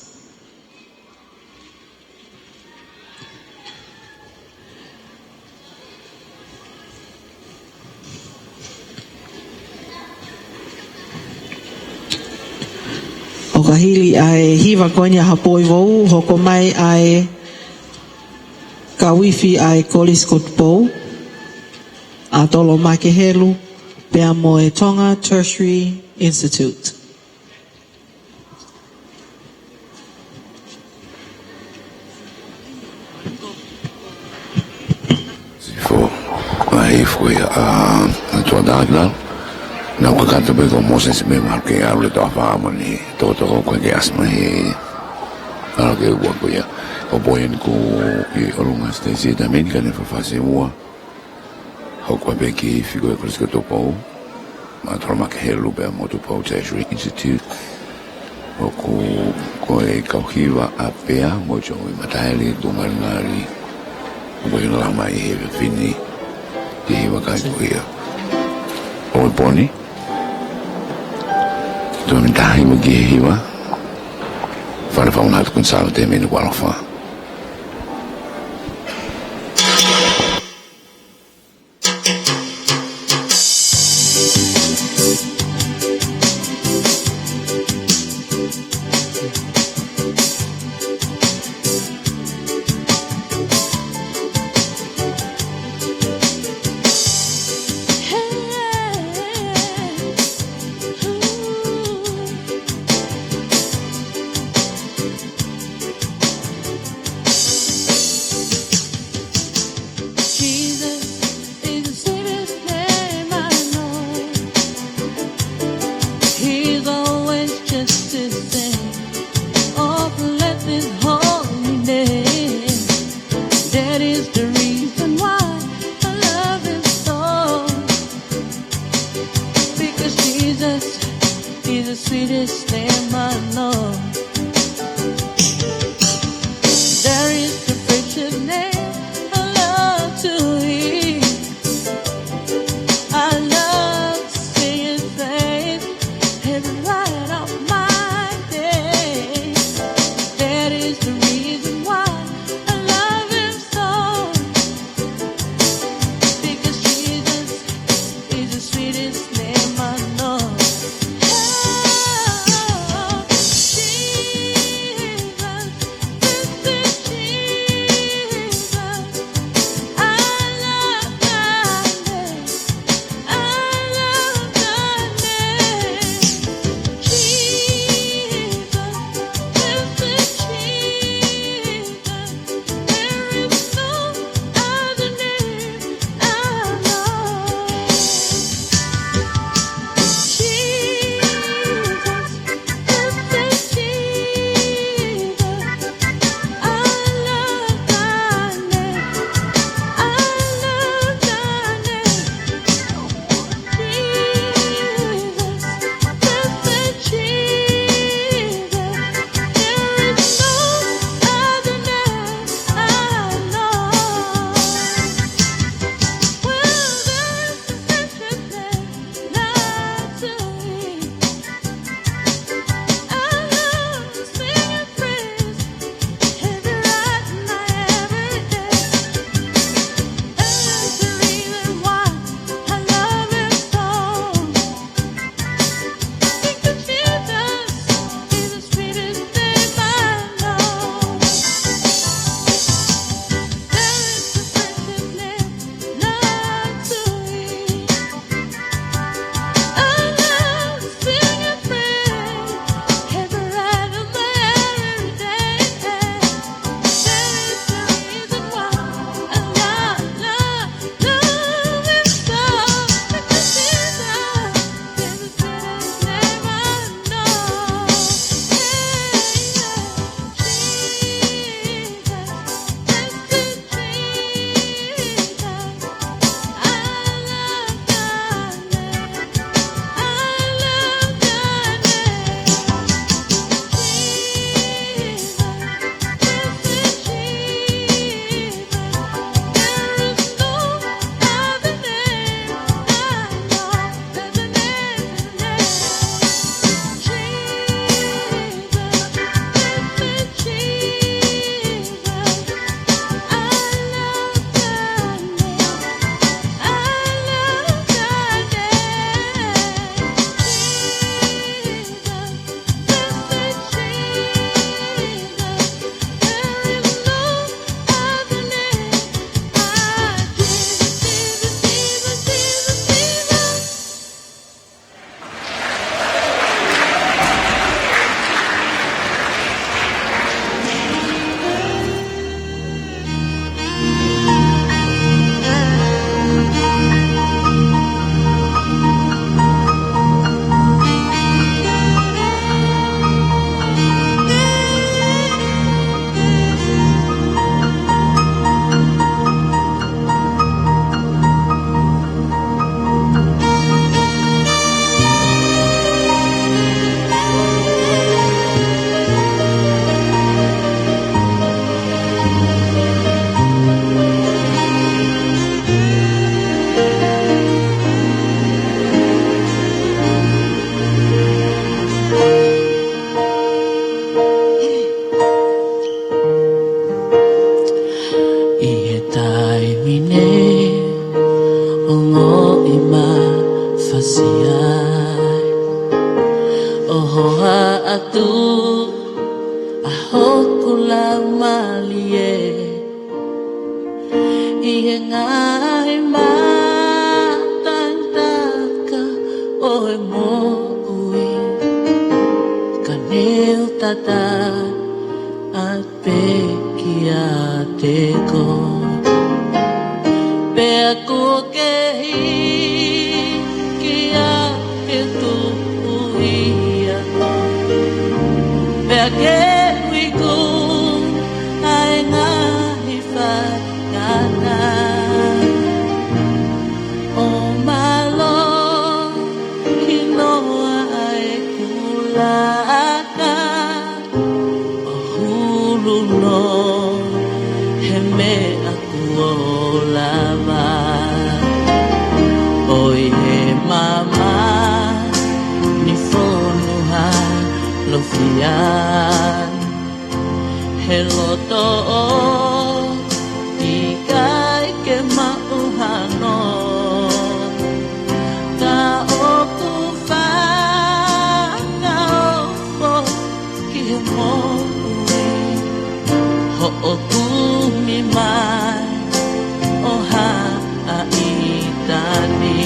ʻO ka hili ʻa e hiva ko eni ʻa Hopoi Vou, hoko mai ʻa e kau ifi ʻa e Kolisi ko Tupou, ʻa Tolo Makehelu, pea mo e Tonga Tertiary Institute. Sifo, ʻa e hifo ia ʻa, ʻa Tuʻa Tākilangi. Naʻa ku kakato pē ko Moses me ma ke alu le toa fa mo ni, tokotoko ko ke asma he. ʻAlu ke ua ko ia. Ko Hopoi eni ko ē ʻi ʻolunga Stacy Tamini ka ne fafasi ua. Hoko pē ki he ifi ko e Kolisi ko Tupou, ʻa Tolo Makehelu pea mo Tupou Tertiary Institute. ʻOku ko e kau hiva ʻa Pea mo Joey Mataele, Tuʻangalingali. ʻOku ʻi ai ʻenau lama ʻi he efiafi ni, ʻi he hiva kai ko ia. ʻOi poni. Tuʻa mei tahi mo ki he hiva. Fale fauna atu kun salo te mene kualofa. Jesus is the sweetest name I know. He's always just the same. Oh, bless his holy name. That is the reason why I love him so. Because Jesus is the sweetest name I know. There is a precious name I love to hear. I love to see his face every night of my day. That is the reason why I love him so. Because Jesus is the sweetest name I know. Oh, Jesus. Hohaʻa atu ʻa hoku laumālie ʻi he ngaahi matangataka ʻo e moʻui, ka ne u tata atu pē kiate koe. Pea kuo ke hiki hake tuʻu ʻia koe, pea ke uikū ʻa e ngaahi faingataʻa. ʻO mālohi noa ʻa e kulaka, ʻo hulu noa he meʻa kuo lava. ʻOi, he māmani fonu halofiana, he loto ʻoku ʻikai ke maʻu hano, ka ʻoku fakaofo ki he moʻui hoʻo kumi mai ʻo haʻa ʻi tani.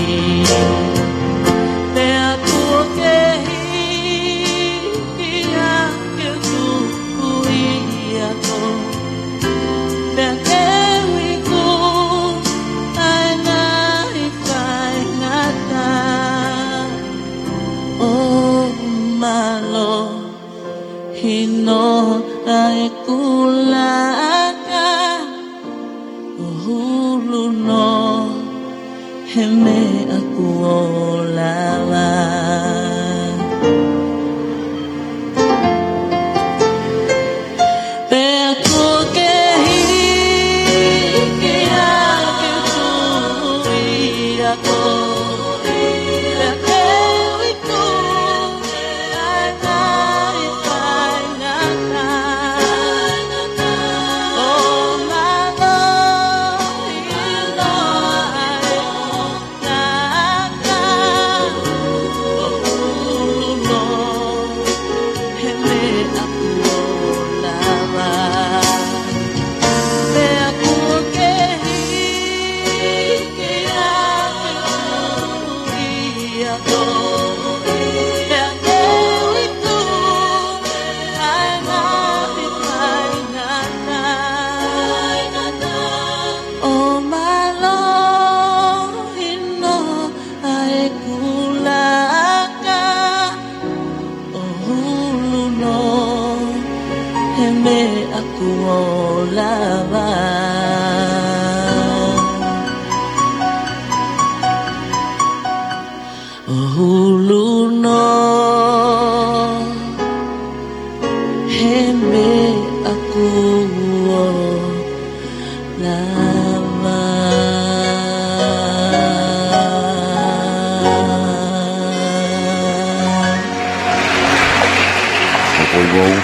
Pea kuo ke hiki hake tuʻu ʻia koe, pea ke uikū ʻa e ngaahi faingataʻa. ʻO mālohi noa ʻa e kulaka, ʻo hulu noa he meʻa kuo lava. Pea kuo ke hiki hake tuʻu ʻia koe, pea ke uikū ʻa e ngaahi faingataʻa. ʻO mālohi noa ʻa e kulaka, ʻo hulu noa he meʻa kuo lava. Pea kuo ke hiki hake tuʻu ʻia koe, pea ke uikū ʻa e ngaahi faingataʻa. ʻO mālohi noa ʻa e kulaka, ʻo hulu noa he meʻa kuo lava. ʻO hulu noa he meʻa kuo lava. Hopoi Vou.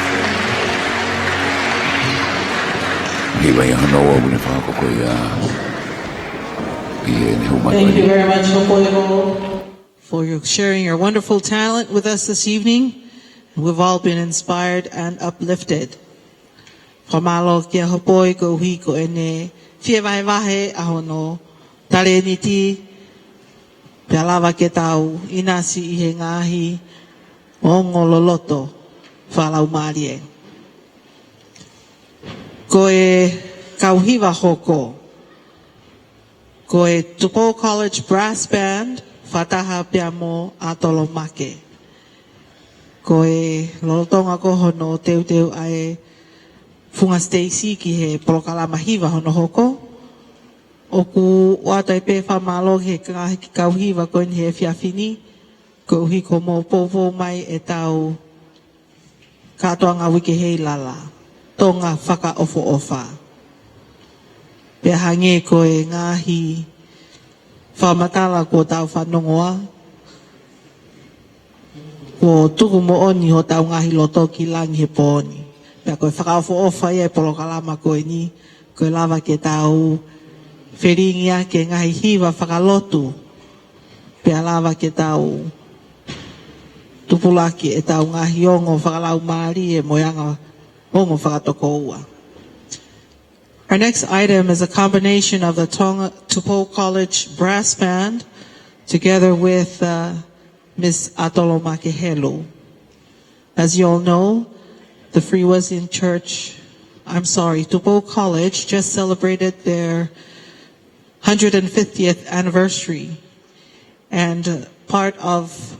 Hiva ia hono ua, ʻoku ne fakahoko ia ʻi heʻene hū mai. Thank you very much, Hopoi Vou, for your sharing your wonderful talent with us this evening. We've all been inspired and uplifted. Fakamālō kia Hopoi koeʻuhi ko ʻene fie vahevahe ʻa hono talēniti, pea lava ke tau ʻinasi ʻi he ngaahi ongo loloto fakalaumālie. Ko e kau hiva hoko, ko e Tupou College Brass Band, fakataha pea mo ʻAtolomake. Ko e lolotonga ko hono teuteu ʻa e Funga Stacy ki he polokalama hiva hono hoko, ʻoku ʻoatu ai pē fakamālō ki he ngaahi kau hiva ko eni he efiafi ni, koeʻuhi ko hoʻomou poupou mai ʻetau kātoanga Uike Heilala, Tonga Fakaʻofoʻofa. Pea hangē ko e ngaahi fakamatala kuo tau fanongoa, kuo tuku moʻoni hotau ngaahi loto ki langi he pō ni. Pea ko e fakaʻofoʻofa ia e polokalama ko eni, ko e lava ke tau felingiʻaki e ngaahi hiva fakalotu, pea lava ke tau tupulaki ʻetau ngaahi ongo fakalaumālie mo e anga ongo fakatokoua. Our next item is a combination of the Tonga Tupou College Brass Band together with, uh, Miss Atolomake Helu. As you all know, the Free Wesleyan Church, I'm sorry, Tupou College just celebrated their hundred and fiftieth anniversary, and, uh, part of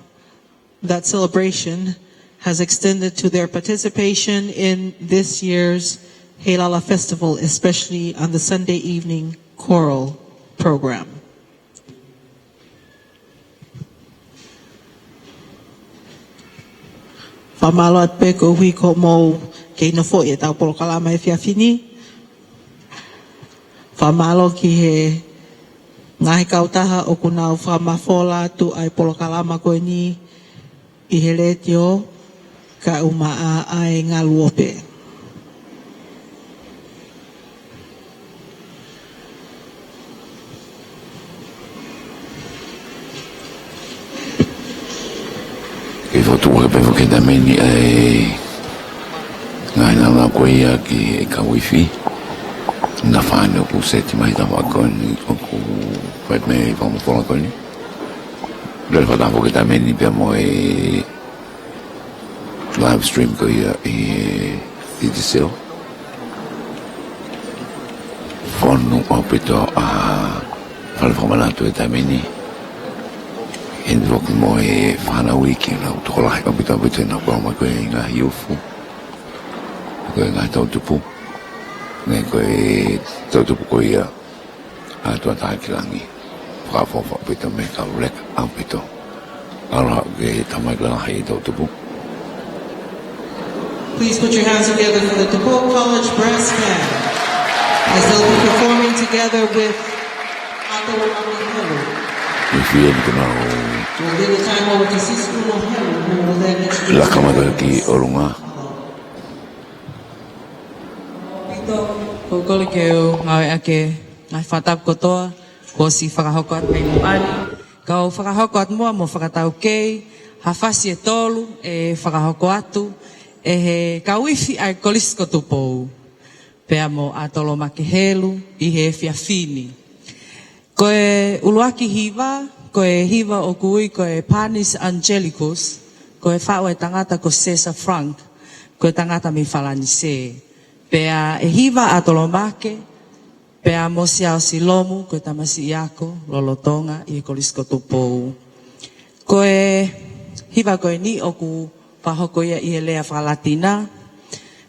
that celebration has extended to their participation in this year's Heilala Festival, especially on the Sunday evening choral program. Fakamālō atu pē koeʻuhi ko hoʻomou kei nofoʻi ʻetau polokalama he efiafi ni. Fakamālō ki he ngaahi kautaha ʻoku nau fakamafola atu ʻa e polokalama ko eni ʻi he letiō, kae ʻumaʻā ʻa e ngaluope. Kei fotu ake pē foki he taimi ni ʻa e ngaahi nāunau ko ia ki he kau ifi. Naʻa fānau ʻoku seti mai tama ko eni ʻoku fai mei he fakamafola ko eni. Lele fakataha foki he taimi ni pea mo e live stream ko ia ʻi he Digicel. Fonu ʻaupito ʻa fale fakamanatu he taimi ni. Heni foki mo e fānau iiki, nau tokolahi ʻaupito ʻaupito ʻenau kau mai ko e ngaahi ufu, ko e ngaahi toʻutupu. Naʻe ko e toʻutupu ko ia ʻa Tuʻatākilangi. Fakaʻofoʻofa ʻaupito mei he kau leka ʻaupito. ʻAloha ke tamai lalahi e toʻutupu. Please put your hands together for the Tupou College Brass Band as they'll be performing together with Atolomake Helu. We'll give the time over to Sister Helu, who will then introduce laka mai ki ʻolunga. ʻAupito, ʻoku ou kole ke u ngāueʻaki e ngaahi fakatapu kotoa kuo ʻosi fakahoko atu mei muʻa ni. Kau fakahoko atu muʻa mo fakataukei ha fasi ʻe tolu ʻe fakahoko atu ʻe he kau ifi ʻa e Kolisi ko Tupou, pea mo Atolomake Helu ʻi he efiafi ni. Ko e ʻuluaki hiva, ko e hiva ʻoku ui ko e Panis Angelicus, ko e faʻu ʻa e tangata ko César Franck, ko e tangata mei Falanisē. Pea ʻe hiva ʻa Atolomake, pea mo Siaosi Lomu, ko e tamasiʻi ako lolotonga ʻi he Kolisi ko Tupou. Ko e hiva ko eni ʻoku fakahoko ia ʻi he lea fakalatina.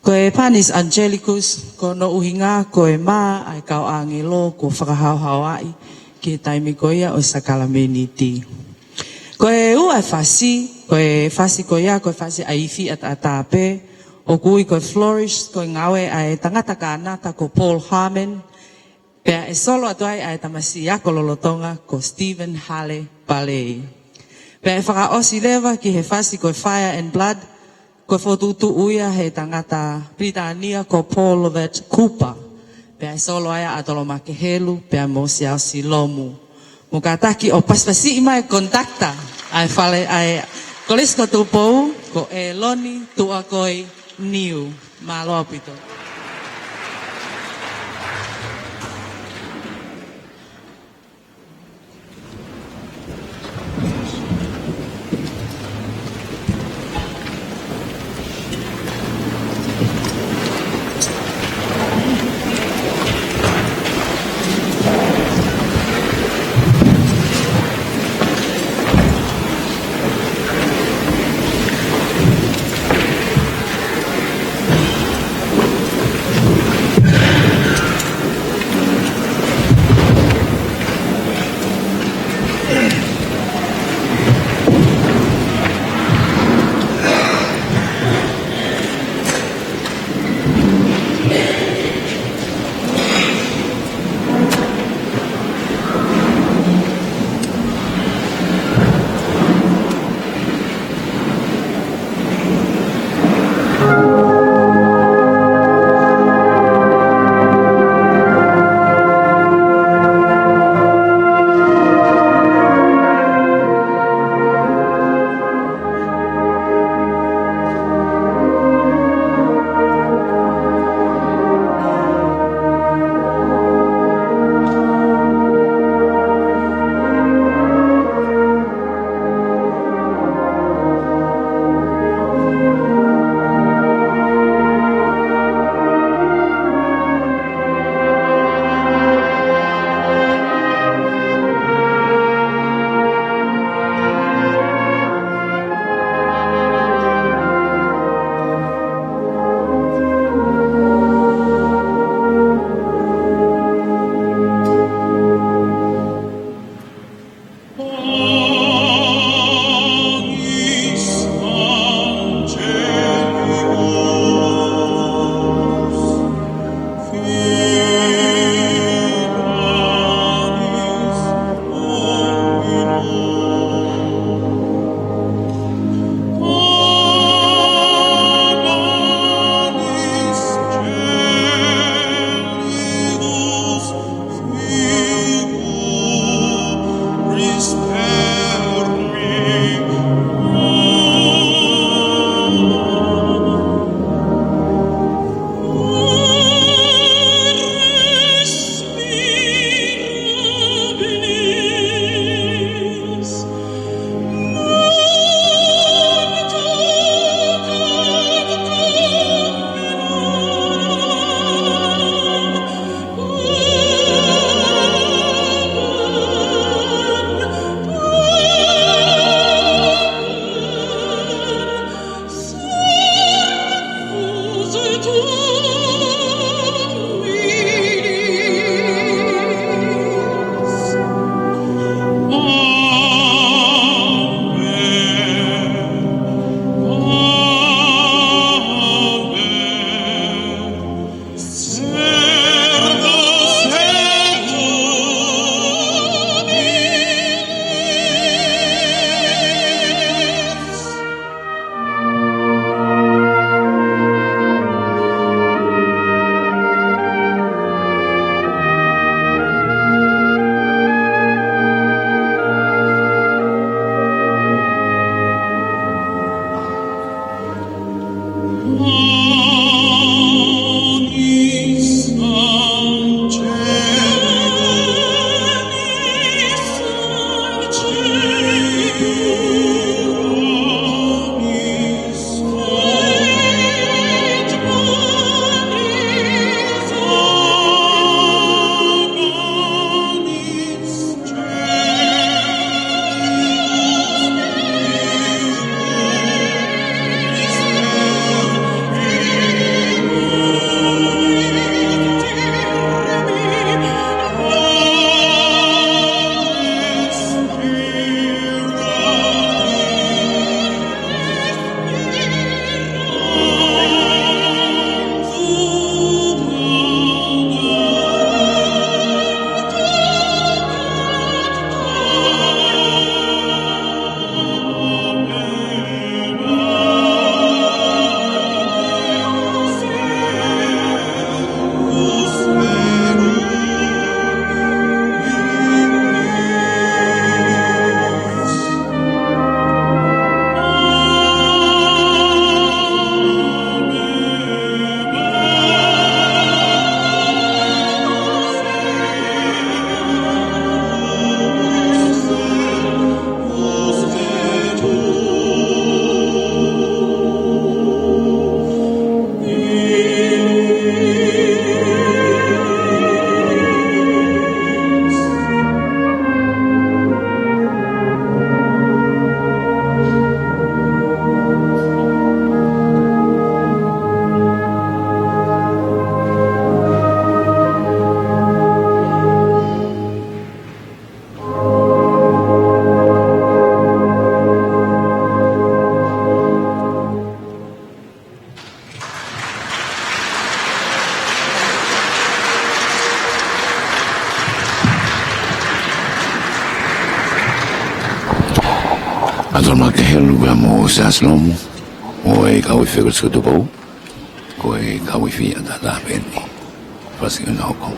Ko e Panis Angelicus, ko hono ʻuhinga ko e mā ʻa e kau ʻāngelo kuo fakahaohaoaʻi ki he taimi ko ia ʻo e sākalamēniti. Ko e ua e fasi, ko e fasi ko ia, ko e fasi ʻa e ifi ʻataʻatā pē, ʻoku ui ko e Flourish, ko e ngāue ʻa e tangata Kānata ko Paul Harmon, pea ʻe solo atu ai ʻa e tamasiʻi ako lolotonga ko Stephen Hale Palei. Pea ʻe fakaʻosi leva ki he fasi ko e Fire and Blood, ko e fokotuʻutuʻu ia he tangata Pilitānia ko Paul Lovett Cooper. Pea ʻe solo ai ʻa Atolomake Helu, pea mo Siaosi Lomu. Mou kātaki ʻo pasipasiʻi mai e conductor ʻa e fale ʻa e Kolisi ko Tupou, ko ʻEloni Tuʻakoi Niu. Mālō ʻaupito. Mālō Maʻake, helu pea mo Siaosi Lomu, ʻo e kau ifi ko Sikutupa, ko e kau ifi ʻataʻatā pē eni. Fasi ʻena hoko.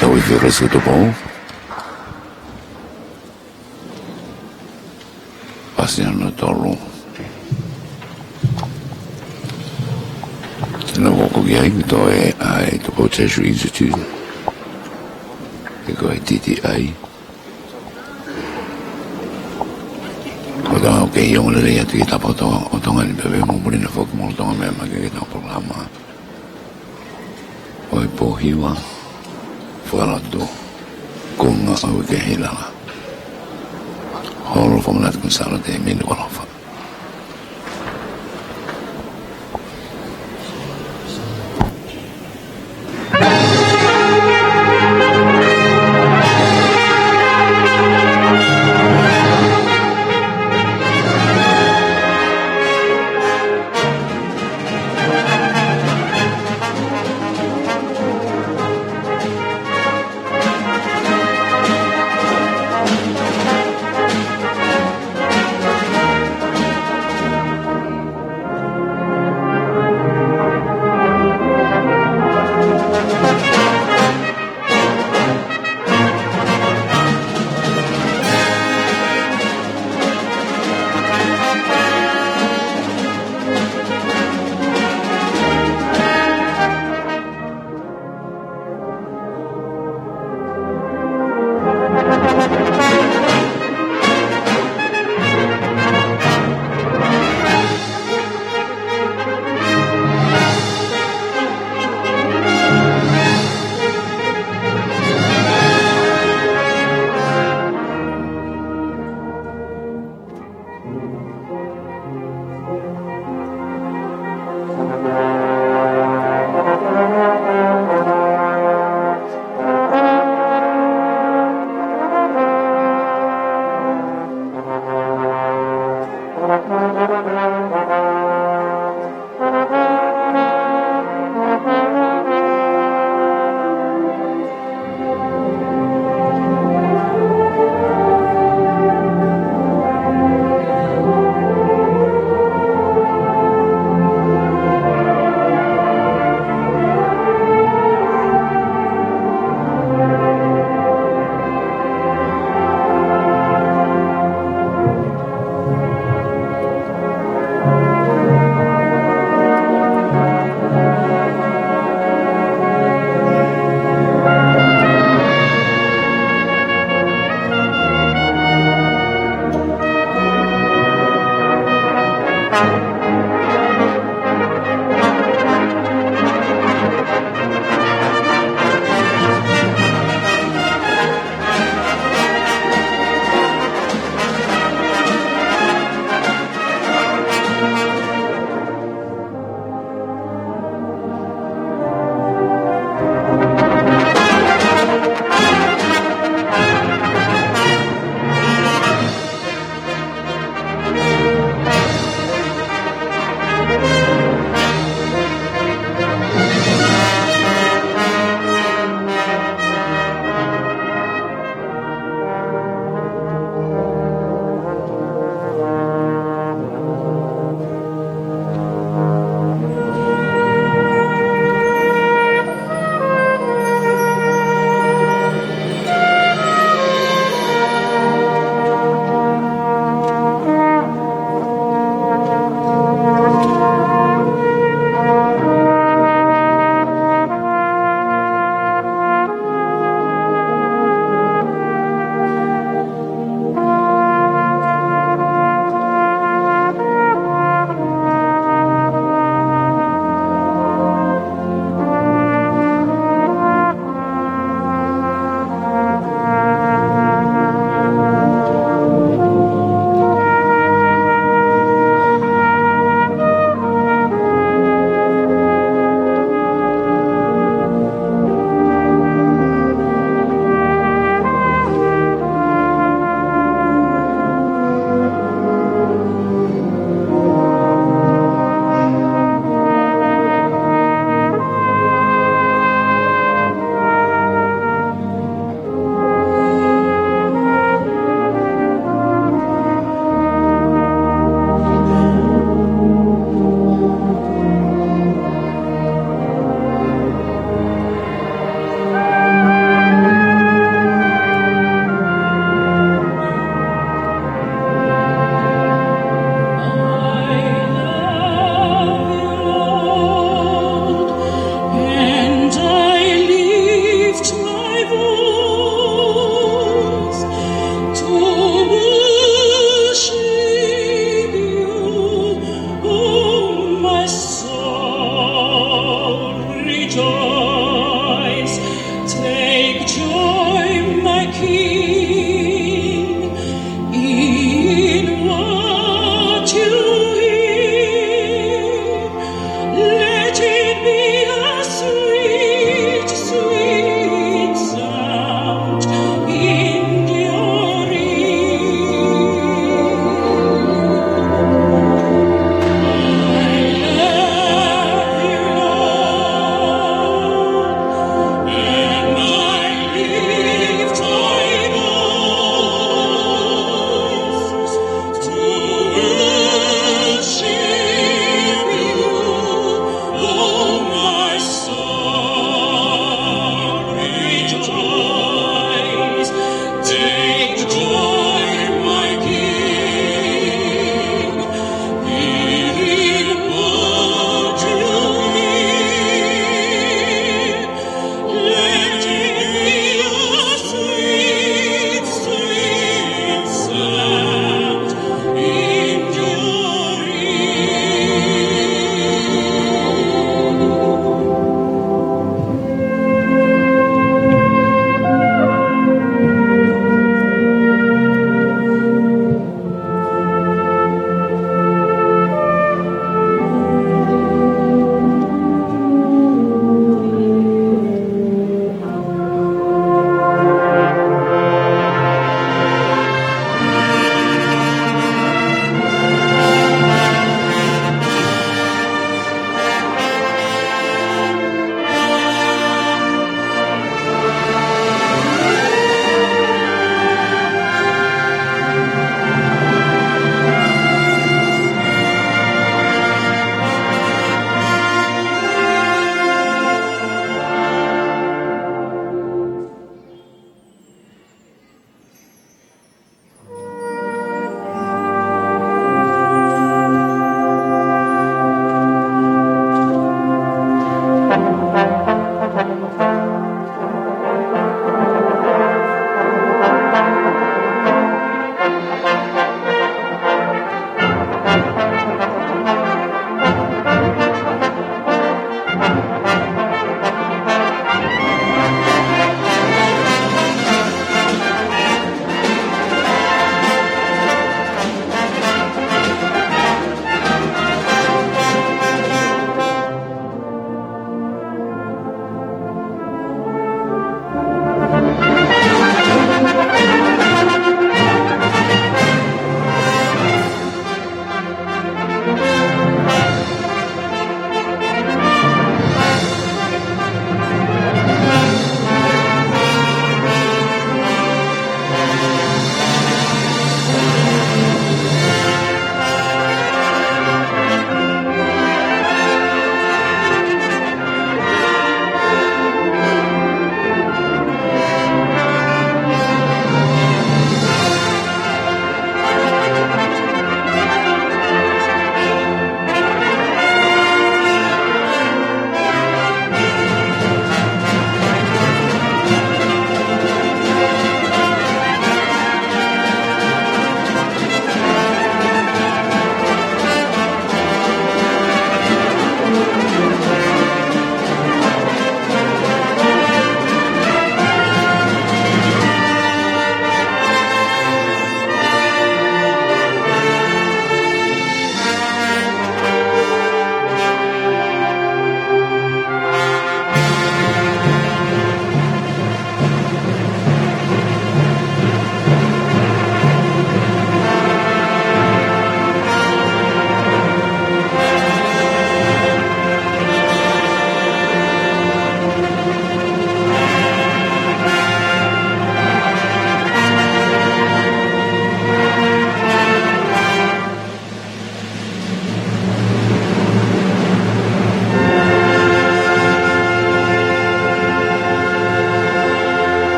Kau ifi ko Sikutupa. Fasi hono tolu. Naʻe hoko ki ai, ko e, ʻa e Tupou Jesuit Institute. Pe ko e T T I. Ko e tau ke ʻi ai ʻo lele atu ki he tapa ʻo Tonga, ʻo Tonga ni pea mo Muli na foki mo Tonga mei he maʻu ke tau polokalama ʻo e pō hiva, fakalotu, ko e ngaahi ʻaho ke hilala. Holo fakamanatu ko Sālote Minu Kolofa.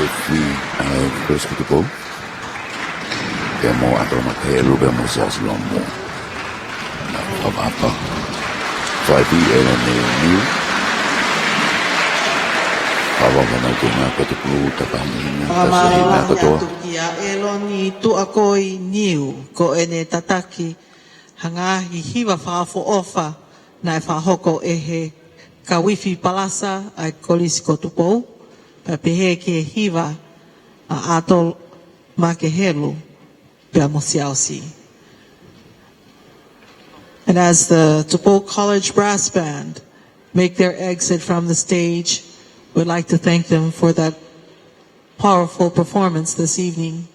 Fui ʻa e Kolisi ko Tupou. Pea mo ʻAtolo Makahelu, pea mo Siaosi Lomo. Naʻe fakaʻapaʻapa. Fai pē ʻa e niu. Pea ʻoku mau tuʻu mai ko Tupou, tapu mo e hina, tapu mo e hina kotoa. Kia ʻEloni Tuʻakoi Niu, ko ʻene tataki ha ngaahi hiva fakaʻofoʻofa naʻe fakahoko ʻe he kau ifi palasa ʻa e Kolisi ko Tupou, pea pehē ki he hiva ʻa ʻAtolo Makahelu pea mo Siaosi. And as the Tupou College Brass Band make their exit from the stage, we'd like to thank them for that powerful performance this evening.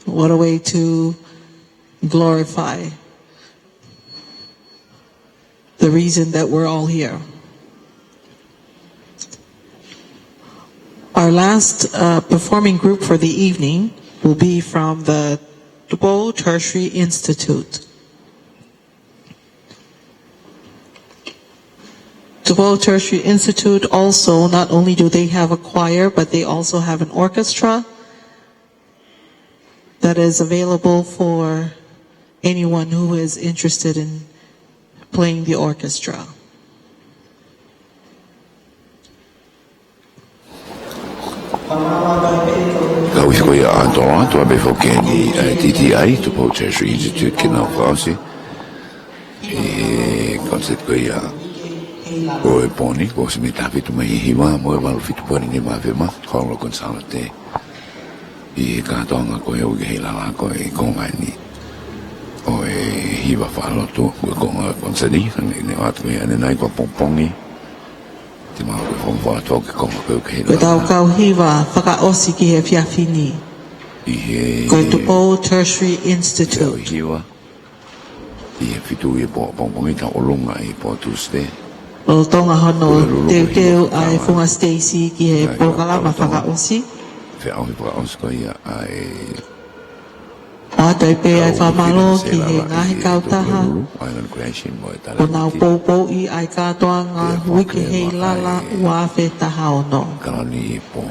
What a way to glorify the reason that we're all here. Our last, uh, performing group for the evening will be from the Tupou Tertiary Institute. Tupou Tertiary Institute also, not only do they have a choir, but they also have an orchestra that is available for anyone who is interested in playing the orchestra. Kau ifi ko ia ʻAtolo, ʻAtolo pē foki eni ʻa e T T I, Tupou Tertiary Institute, ke nau fakaʻosi ʻa e concert ko ia ʻo e pō ni, kuo ʻosi mei he taha fitu mei he hiva, mo e valu fitu poini nima F M, Holo Consalate. ʻI he kātoanga ko ia ʻoku ʻi he lala ko e konga ni ʻo e hiva fakalotu, ko e konga konsani, ʻa eni, ʻoatu ko ia ʻanenai ko e pongipongi. Te mau ko e fakaʻofoʻofa atu ki he konga ko ia ʻoku ʻi he lala. Ko ʻetau kau hiva fakaʻosi ki he efiafi ni. ʻI he ko e Tupou Tertiary Institute. Hiva. ʻI he fitu ʻi he pō, pongipongi, tau ʻolunga ʻi he pō Tūsite. Lolotonga hono teuteu ʻa e Funga Stacy ki he polokalama fakaʻosi. Feʻauhi fakaʻosi ko ia ʻa e ʻoatu ai pē ʻa e fakamālō ki he ngaahi kautaha ʻoku nau poupouʻi ʻa e kātoanga uike ʻi he lala ua afe taha ono. Kalani ʻi he pō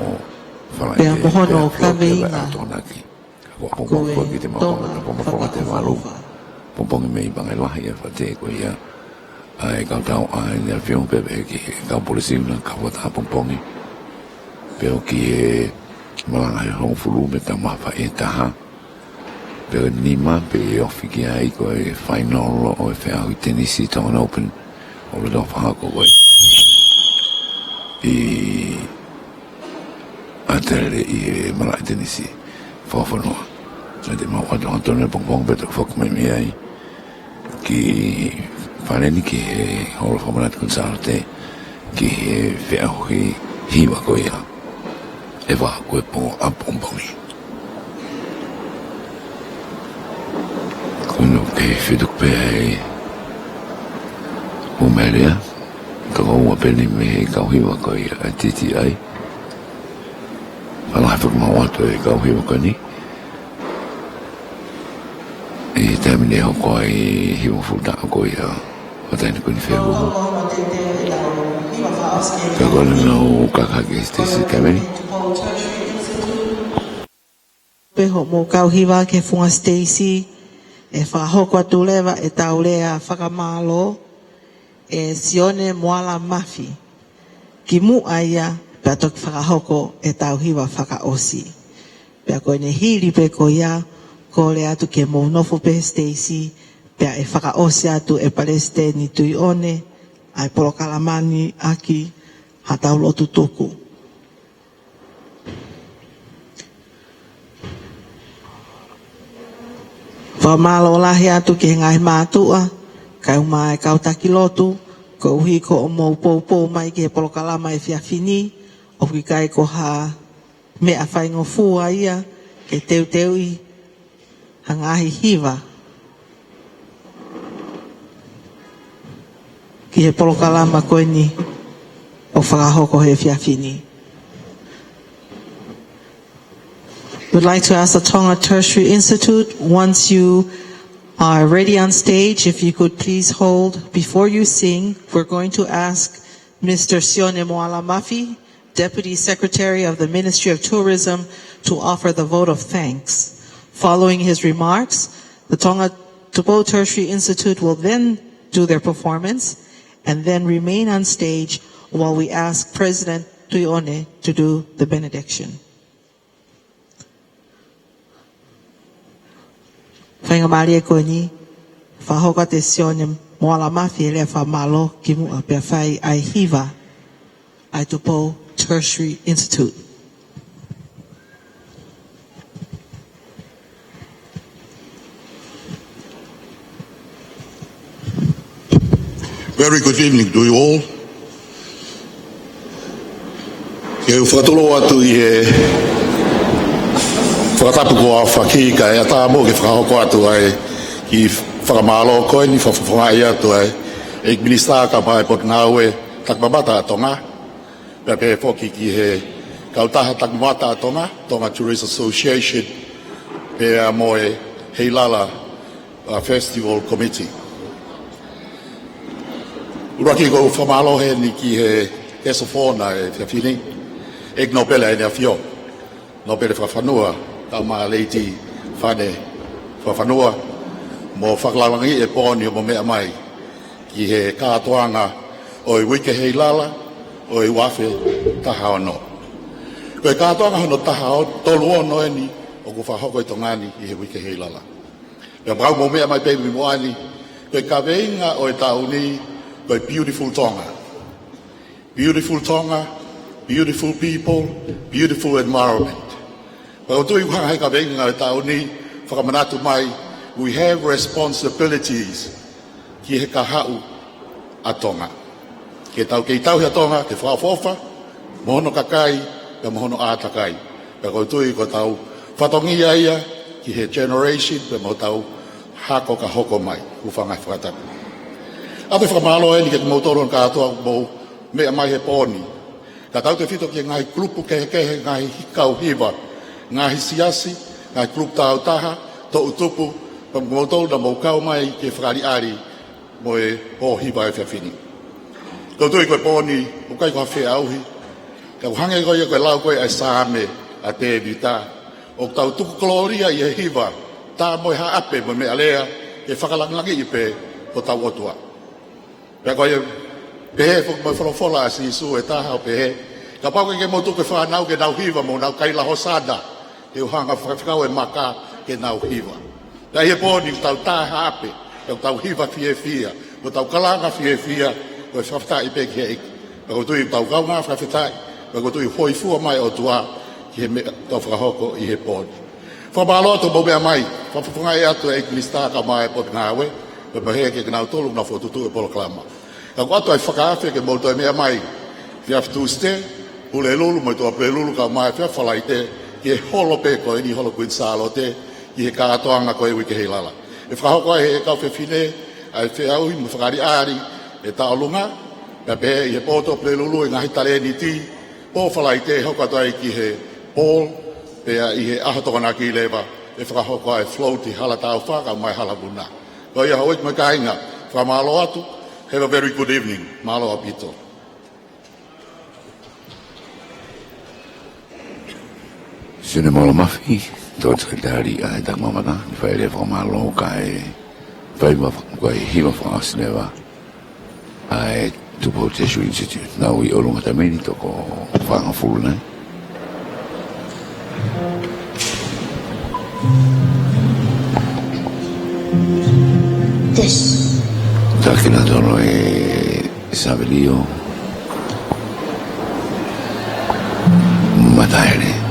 Falaite. Pea mo hono kaveinga. Ko e pongipongi ko ia te mau tonga, pongipongi ko ia te mau lau. Pongipongi mei Pangai Lahi ʻa e fale ko ia ʻa e kau tau ʻa e Air Force pea pehē ki he kau polisi naʻa nau kau atu ʻa pongipongi. Pea ʻoku ʻi he malanga he hongofulu mei he taha ʻi he taha. Pea nima pē ʻe ofi ki ai ko e final ʻo e feʻauhi tenisi Tongan Open. ʻO lolotonga fakahoko ko ia ʻi ʻAtelē ʻi he malaʻe tenisi fakafonua. Naʻa te mau ʻoatu ʻa e tonu pongipongi pea toki foki mai mei ai ki fale ni ki he Holo Fakamanatu Consalate ki he feʻauhi hiva ko ia ʻe fakahoko he pō ʻapongipongi. Ko eni ʻoku kei fetuku pē ʻa e ʻū meʻa lea, ka ko e ua pē eni mei he kau hiva ko ia ʻa e T T I. Fakalahi foki mau ʻoatu e kau hiva ko eni ʻi he taimi ne hoko ai e hiva fuʻu taʻu ko ia ʻa Taʻahine Kuini Fehuhu. Ka ko eni ʻoku nau kaka ki he siteisi he taimi ni. Pea hoʻomou kau hiva ki he Funga Stacy, ʻe fakahoko atu leva ʻetau lea fakamālō ʻe Sione Moala Mafi. Kimuʻa ia, pea toki fakahoko ʻetau hiva fakaʻosi. Pea ko ʻene hili pē ko ia, kole atu ke mou nofo pē he siteisi, pea ʻe fakaʻosi atu ʻe Palesiteni Tuʻiʻone ʻa e polokalama ni ʻaki haʻatau lotu tuku. Fakamālō lahi atu ki he ngaahi mātuʻa, kaeʻumaʻā e kau taki lotu, koeʻuhi ko hoʻomou poupou mai ki he polokalama efiafi ni, ʻoku ʻikai ko ha meʻa faingofua ia ke teuteuʻi ha ngaahi hiva ki he polokalama ko eni ʻoku fakahoko he efiafi ni. We'd like to ask the Tonga Tertiary Institute, once you are ready on stage, if you could please hold before you sing. We're going to ask Mister Sione Moala Mafi Deputy Secretary of the Ministry of Tourism, to offer the vote of thanks. Following his remarks, the Tonga Tupou Tertiary Institute will then do their performance and then remain on stage while we ask President Tuʻiʻone to do the benediction. Faingamālie ko eni, fakahoko atu ʻe Sione Moala Mafi e lea fakamālō kimuʻa pea fai ʻa e hiva ʻa e Tupou Tertiary Institute. Very good evening to you all. Ke u fakatulou atu ʻi he fakatapu ko Afaki kae ʻatā mo ke fakahoko atu ai ki fakamālō ko eni, fakafofongaʻi atu ai ʻEiki Minisitā kae ʻumaʻā e Potungāue Takimamata ʻa Tonga. Pea pehē foki ki he kautaha takimamata ʻa Tonga, Tonga Tourist Association, pea mo e Heilala, uh, Festival Committee. ʻUluaki ko e fakamālō heni ki he guest of honour ʻo e efiafi ni, ʻEiki Nōpele ʻEne ʻAfio, Nōpele Fakafanua, kae ʻumaʻā Lady Fane Fakafanua, mo fakalāngilangiʻi e pō ni ʻo mou meʻa mai ki he kātoanga ʻo e Uike Heilala ʻo e ua afe taha ono. Ko e kātoanga hono taha o-, tolu ono eni ʻoku fakahoko ʻi Tonga ni ʻi he Uike Heilala. Pea kapau ʻoku mou meʻa mai pē mei muʻa ni, ko e kaveinga ʻo e taʻu ni, ko e Beautiful Tonga. Beautiful Tonga, beautiful people, beautiful environment. Pea ʻoku ou tui ʻoku hanga ʻe he kaveinga ʻo e taʻu ni ʻo fakamanatu mai, we have responsibilities ki he kahaʻu ʻa Tonga. Ke tau kei tauhi ʻa Tonga ke fakaʻofoʻofa mo hono kakai, pea mo hono ʻātakai. Pea ʻoku ou tui ko hotau fatongia ia ki he generation pea mo hotau hako ka hoko mai. Hūfanga he fakatapu. ʻOatu e fakamālō eni kiate kimoutolu kātoa ʻoku mou meʻa mai he pō ni. Kae tautefito ki he ngaahi kulupu kehekehe, ngaahi kau hiva, ngaahi siasi, ngaahi kulupu tāutaha, toʻutupu, pea mo kimoutolu naʻa mou kau mai ke fakaʻaliʻali mo e pō hiva ʻo e efiafi ni. ʻOku ou tui ko e pō ni, ʻoku ʻikai ko ha feʻauhi, ka ʻoku hangē ko ia ko e lau ko ē ʻa e Saame ʻa Tēvita, ʻoku tau tuku kolōlia ʻi he hiva, tā mo e haʻape mo e meʻalea, ke fakalāngilangiʻi pē hotau ʻOtua. Pea ko ia, pehē foki mo e folofola ʻa Sīsū ʻe taha ʻo pehē, kapau ʻoku ʻikai ke mou tuku e fānau ke nau hiva mo nau kaila Hōsana, te u hanga ʻo fakafekau e maka ke nau hiva. Pea ʻi he pō ni ʻoku tau tā haʻape, ʻoku tau hiva fiefia, ʻoku tau kalanga fiefia, ko e fakafetaʻi pē ki he ʻEiki. Pea ʻoku ou tui ʻoku tau kaungā fakafetaʻi, pea ʻoku ou tui ʻoku hōifua mai e ʻOtua ki he meʻa ʻoku tau fakahoko ʻi he pō ni. Fakamālō atu ʻoku mou meʻa mai, fakafofongaʻi atu e ʻEiki Minisitā kae ʻumaʻā e Potungāue, pea pehē kiate kinautolu naʻa nau fokotuʻutuʻu e polokalama. Ka ʻoku ʻoatu ai e fakaafe ke mou toe meʻa mai, efiafi Tūsite, Pulelulu, mo e Tuʻapulelulu, kae ʻumaʻā e efiafi Falaite, ki he holo pē ko eni, Holo Kuini Sālote, ki he kātoanga ko e Uike Heilala. ʻE fakahoko ai ʻe he kau fefine ʻa e feʻauhi mo e fakaʻaliʻali e tauʻolunga, pea pehē ʻi he pō Tuʻapulelulu e ngaahi talēniti, pō Falaite hoko atu ai ki he pō, pea ʻi he ʻaho Tokonaki leva ʻe fakahoko ai e float ʻi Hala Taufa kae ʻumaʻā e Hala Vuna. Ko ia houʻeiki mo e kāinga, fakamālō atu, have a very good evening. Mālō ʻaupito. Sione Moala Mafi, Tokoni Sekelitali ʻa e Takimamata, ne fai e lea fakamālō kae fai ma-, kae hiva fakaʻosi leva ʻa e Tupou Tertiary Institute. Naʻa ku ʻi ʻolunga he taimi ni toko fāngofulu nai. Yes. Taki na tolo e Savelio Mataele.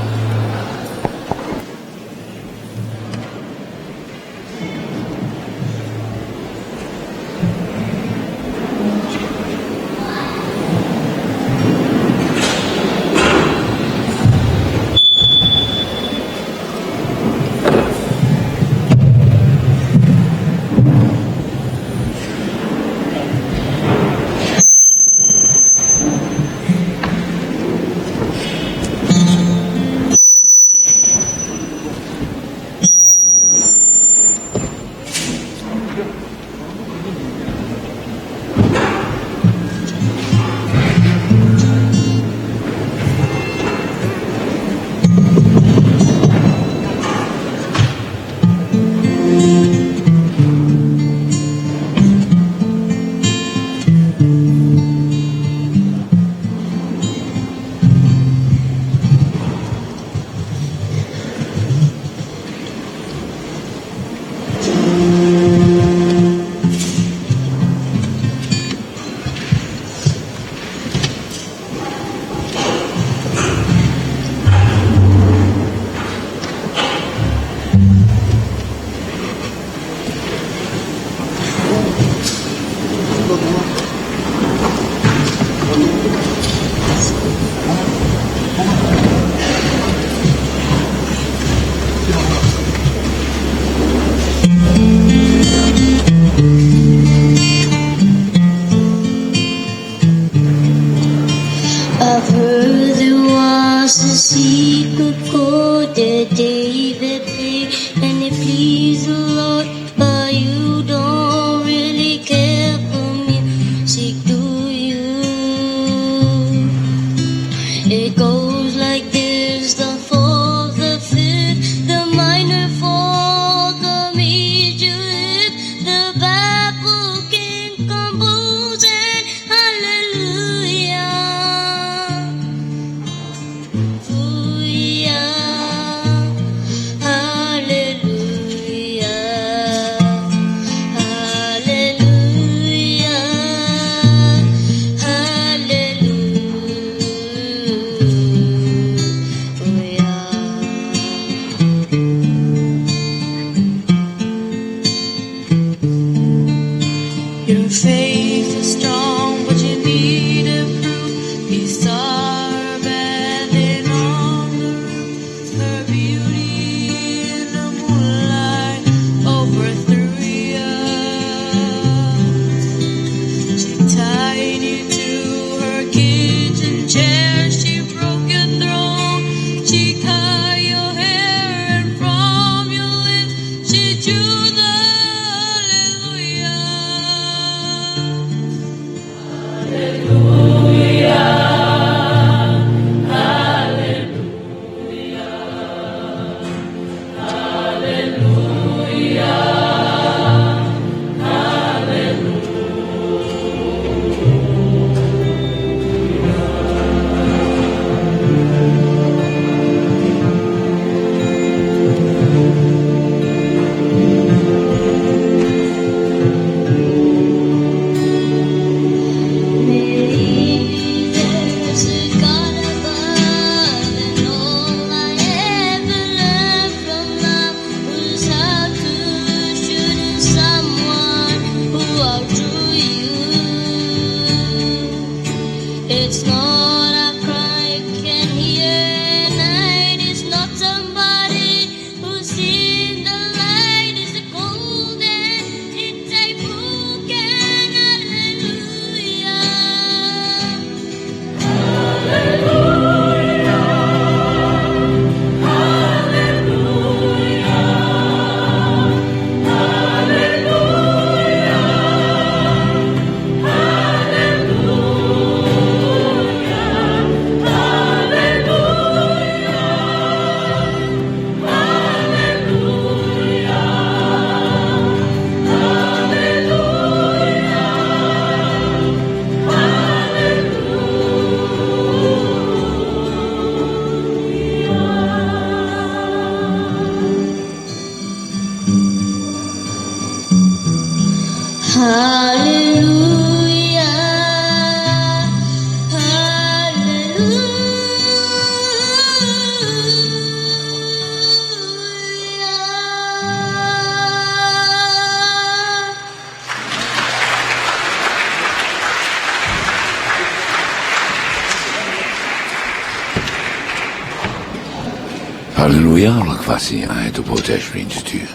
Heard there was a secret chord that David played, and it pleased the Lord, but you don't really care for music, do you? It goes like this: the fourth, the fifth, the minor fourth, the major fifth, the baffled king composing hallelujah. Hallelujah. Hallelujah. Hallelujah. Hallelujah. Your faith is strong, but you need a proof. He saw her bathing on the roof, her beauty in the moonlight overthrew you. She tied you to her kitchen chair, she broke your throne, she cut your hair, and from your lips she drew the hallelujah. Maybe there's a God above, and all I ever learned from love was how to shoot someone who outdrew you. It's not a cry I can hear at night. It's not somebody who's seen the light. It's a cold and it's a broken hallelujah. Hallelujah, hallelujah. Hallelujah, ʻo e lakafasi ʻa e Tupou Tash Rings too.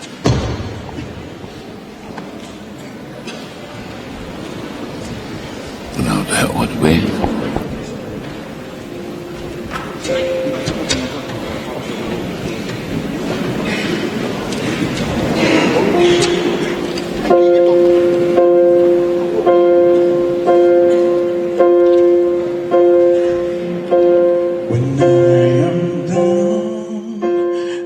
Now that would be. When I am down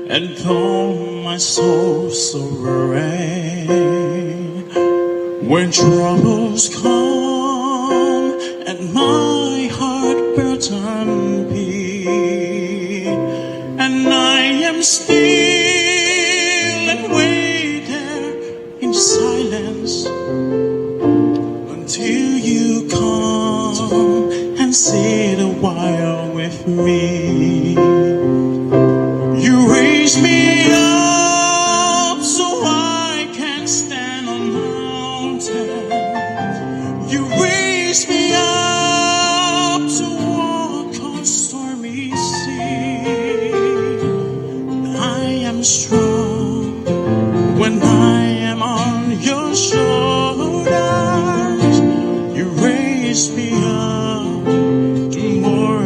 and though my soul so weary, when troubles come and my heart burden be, and I am still and wait there in silence until you come and sit a while with me. You raise me up so I can stand on mountains. You raise me up to walk on stormy sea. I am strong when I am on your shoulders. You raise me up to more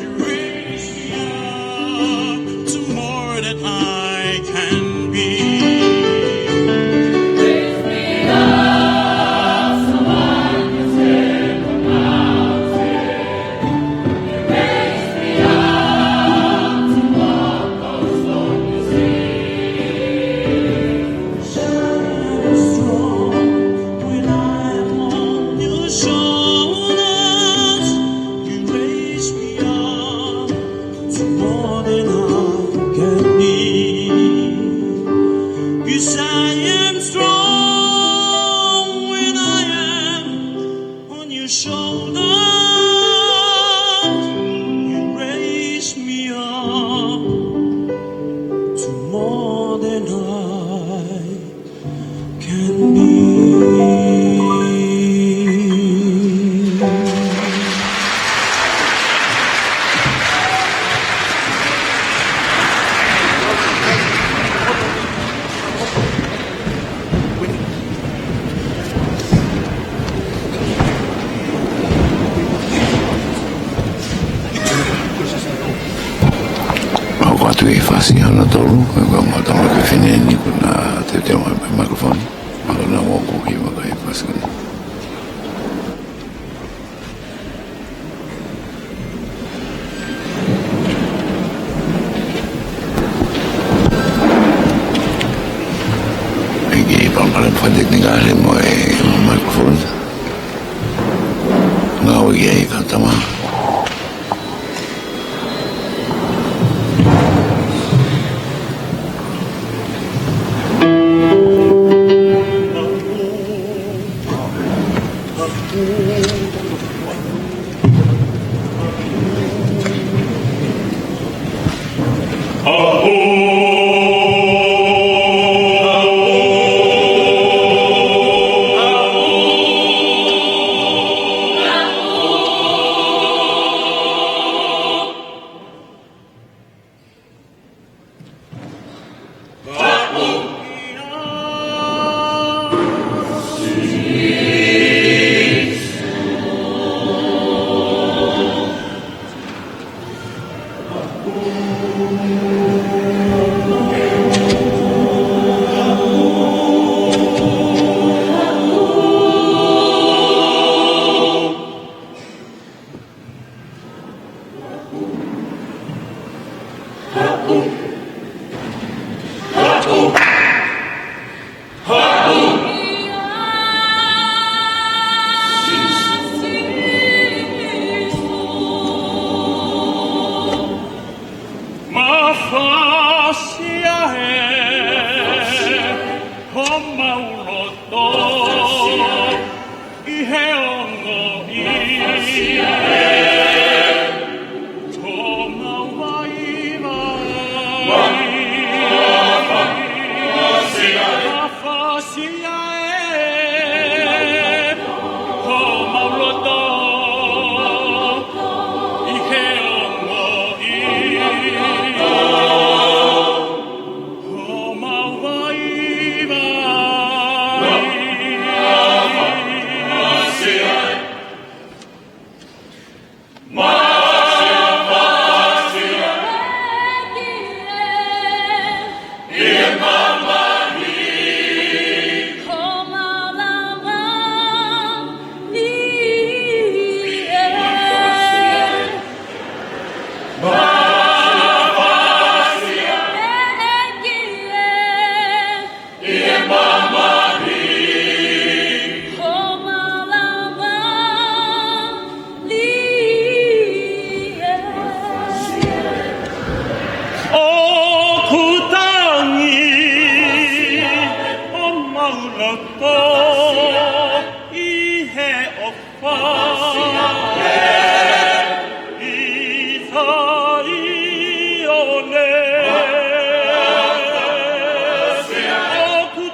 You raise me up to more than I can be. Raise me up so I can stand the mountain. You raise me up to walk those lonely streets. Shine strong when I am on your shoulders. You raise me up to more than I can be. You say I am strong when I am on your shoulders. You raise me up to more than I can be. ʻOku ʻoatu e fasi hono tolu, ʻoku ʻoatu e fasi hono tolu, ʻoku ʻoatu e fasi hono tolu. ʻIkai, pāpala fakatekinikale mo e microphone. Ngāue ki ai ka tama. Mafasia ē, homau loto ʻi he ongoʻi. Homau vaivai. Mafasia ē, homau loto ʻi he ongoʻi. Homau vaivai. ʻOku tangi homau loto ʻi he ʻofa ʻi Saione. ʻOku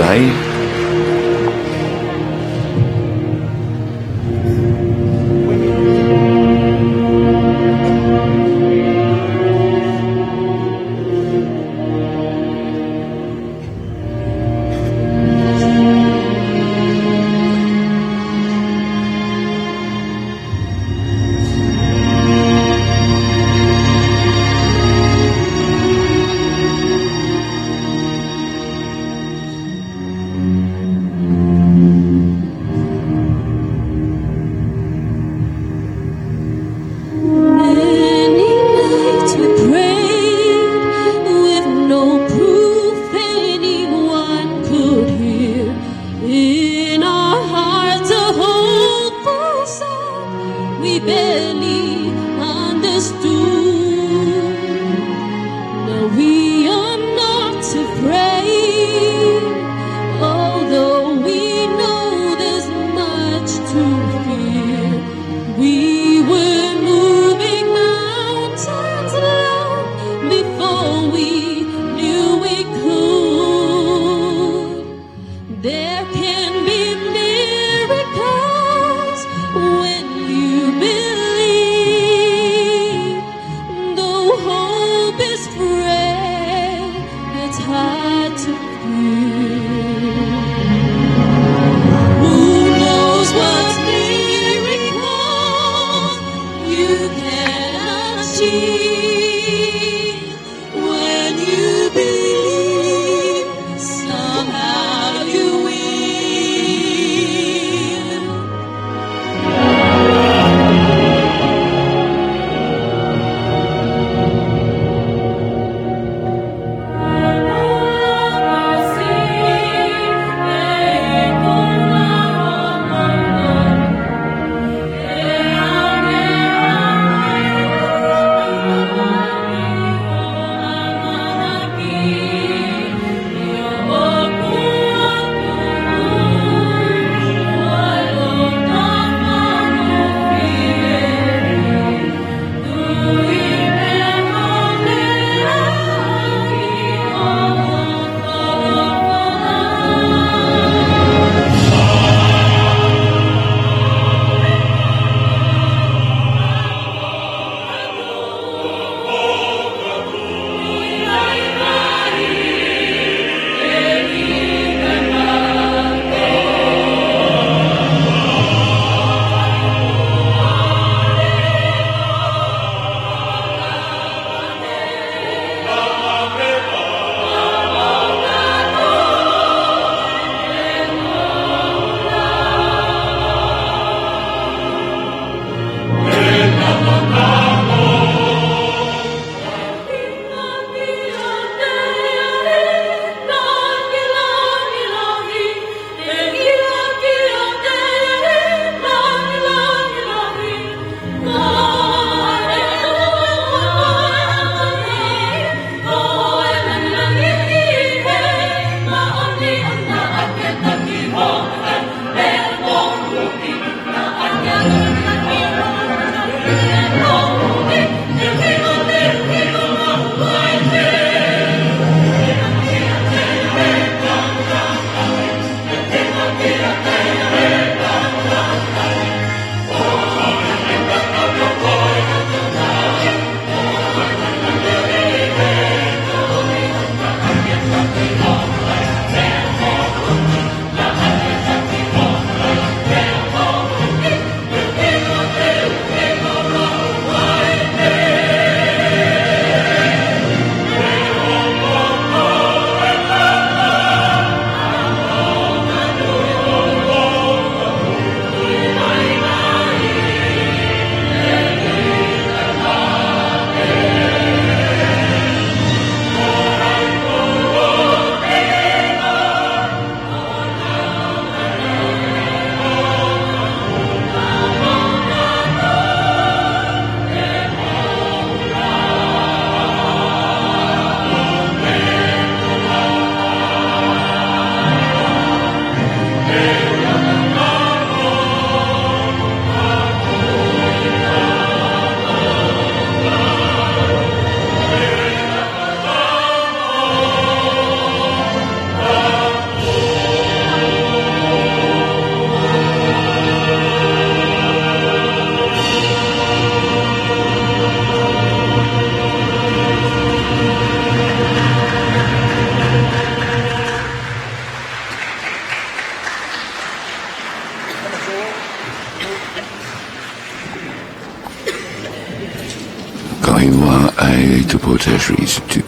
ai. Many nights we prayed with no proof anyone could hear. In our hearts a hopeful song we barely understood. Now we are not afraid, although we know there's much to fear. We were moving mountains long before we knew we could. There can be miracles when you believe. Though hope is frail, it's hard to feel. Who knows what miracles you can achieve? When you believe, somehow you win. Ua ai Tupou Tertiary Institute.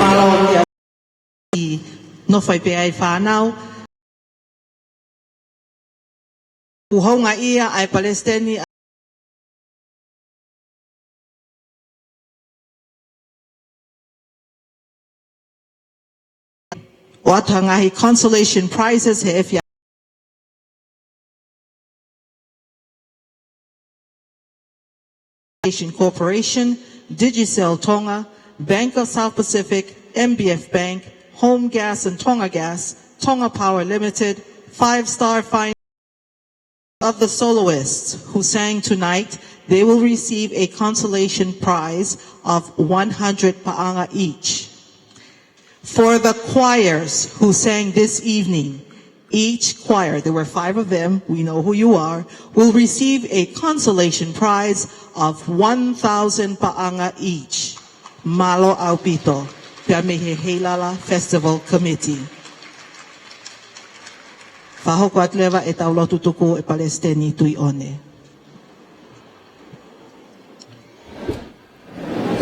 Mālō ʻia ʻi nofo ai pē ʻa e fānau. Kuo houngaʻia ʻa e Palesiteni ʻo ʻoatu ha ngaahi consolation prizes he efiafi Corporation, Digicel Tonga, Bank of South Pacific, M B F Bank, Home Gas and Tonga Gas, Tonga Power Limited, Five Star Fine of the soloists who sang tonight, they will receive a consolation prize of one hundred paʻanga each. For the choirs who sang this evening, each choir, there were five of them, we know who you are, will receive a consolation prize of one thousand paʻanga each. Mālō ʻaupito, pea mei he Heilala Festival Committee. Ka hoko atu leva ʻetau lotu tuku ʻe Palesiteni Tuʻiʻone.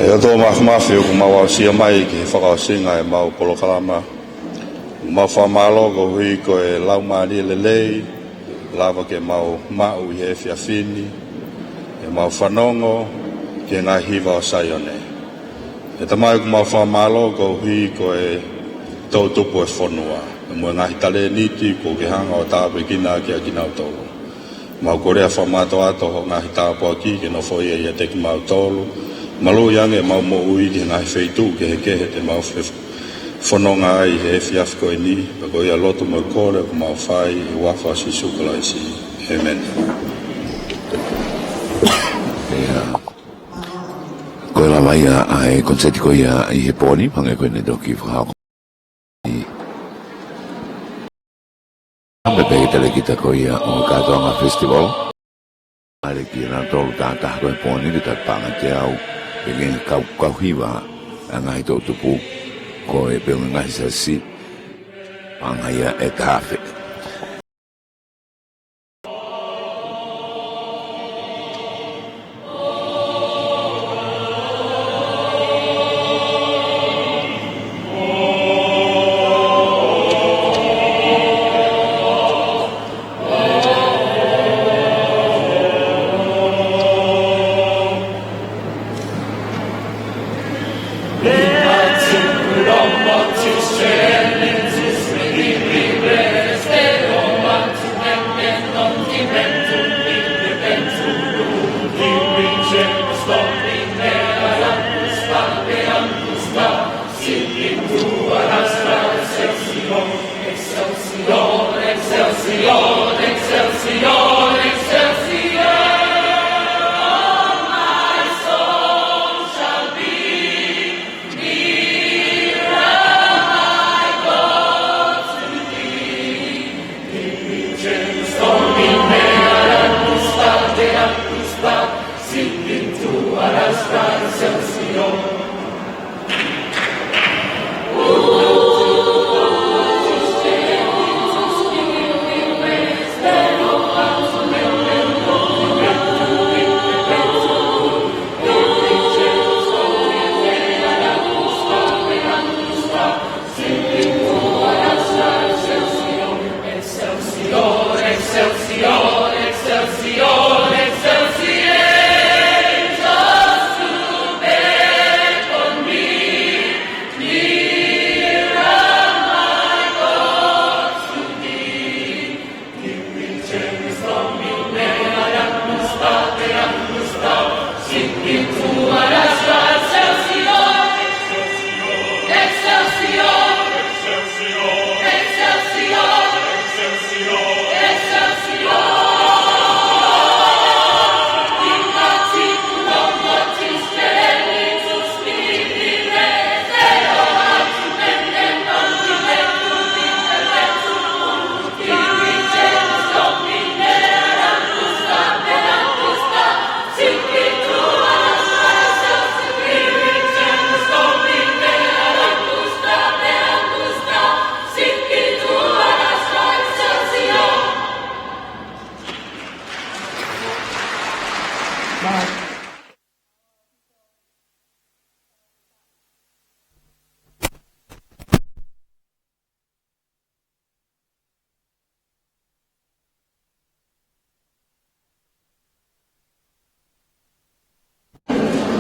ʻE ʻOtua Māfimafi, ʻoku mau aʻusia mai ki he fakaʻosinga ʻemau polokalama. ʻOku mau fakamālō koeʻuhi ko e laumālie lelei, lava ke mau maʻu ʻi he efiafi ni, ʻemau fanongo ki he ngaahi hiva ʻo Saione. ʻE Tamai, ʻoku mau fakamālō koeʻuhi ko e toʻutupu ʻo e fonua, mo e ngaahi talēniti kuo ke hanga ʻo tāpuekina ʻaki ʻa kinautolu. Mau kole ʻa e fakamātoato hoʻo ngaahi tāpuaki ke nofoʻia ʻiate kimautolu. Maluʻi ange ʻemau moʻui ki he ngaahi feituʻu kehekehe te mau fefononga ai he efiafi ko eni, pea ko ia lotu mo e kole ʻoku mau fai ʻi he huafa ʻo Sīsū Kalaisi. ʻĒmeni. ʻIo. Ko e lava ia ʻa e konisēti ko ia ʻi he pō ni, hangē ko ʻene toki fakahoko. ʻA e pehē ki he talēkita ko ia ʻo e Kātoanga Festival. ʻAle ki he nau tolu tātaha ko e pō ni, ki he tapa ʻa e teau, pea ke kau, kau hiva ʻa e ngaahi toʻutupu, ko e pē ngaahi siasi, pea ngaahi ʻe taha afe.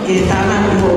Ke tānaki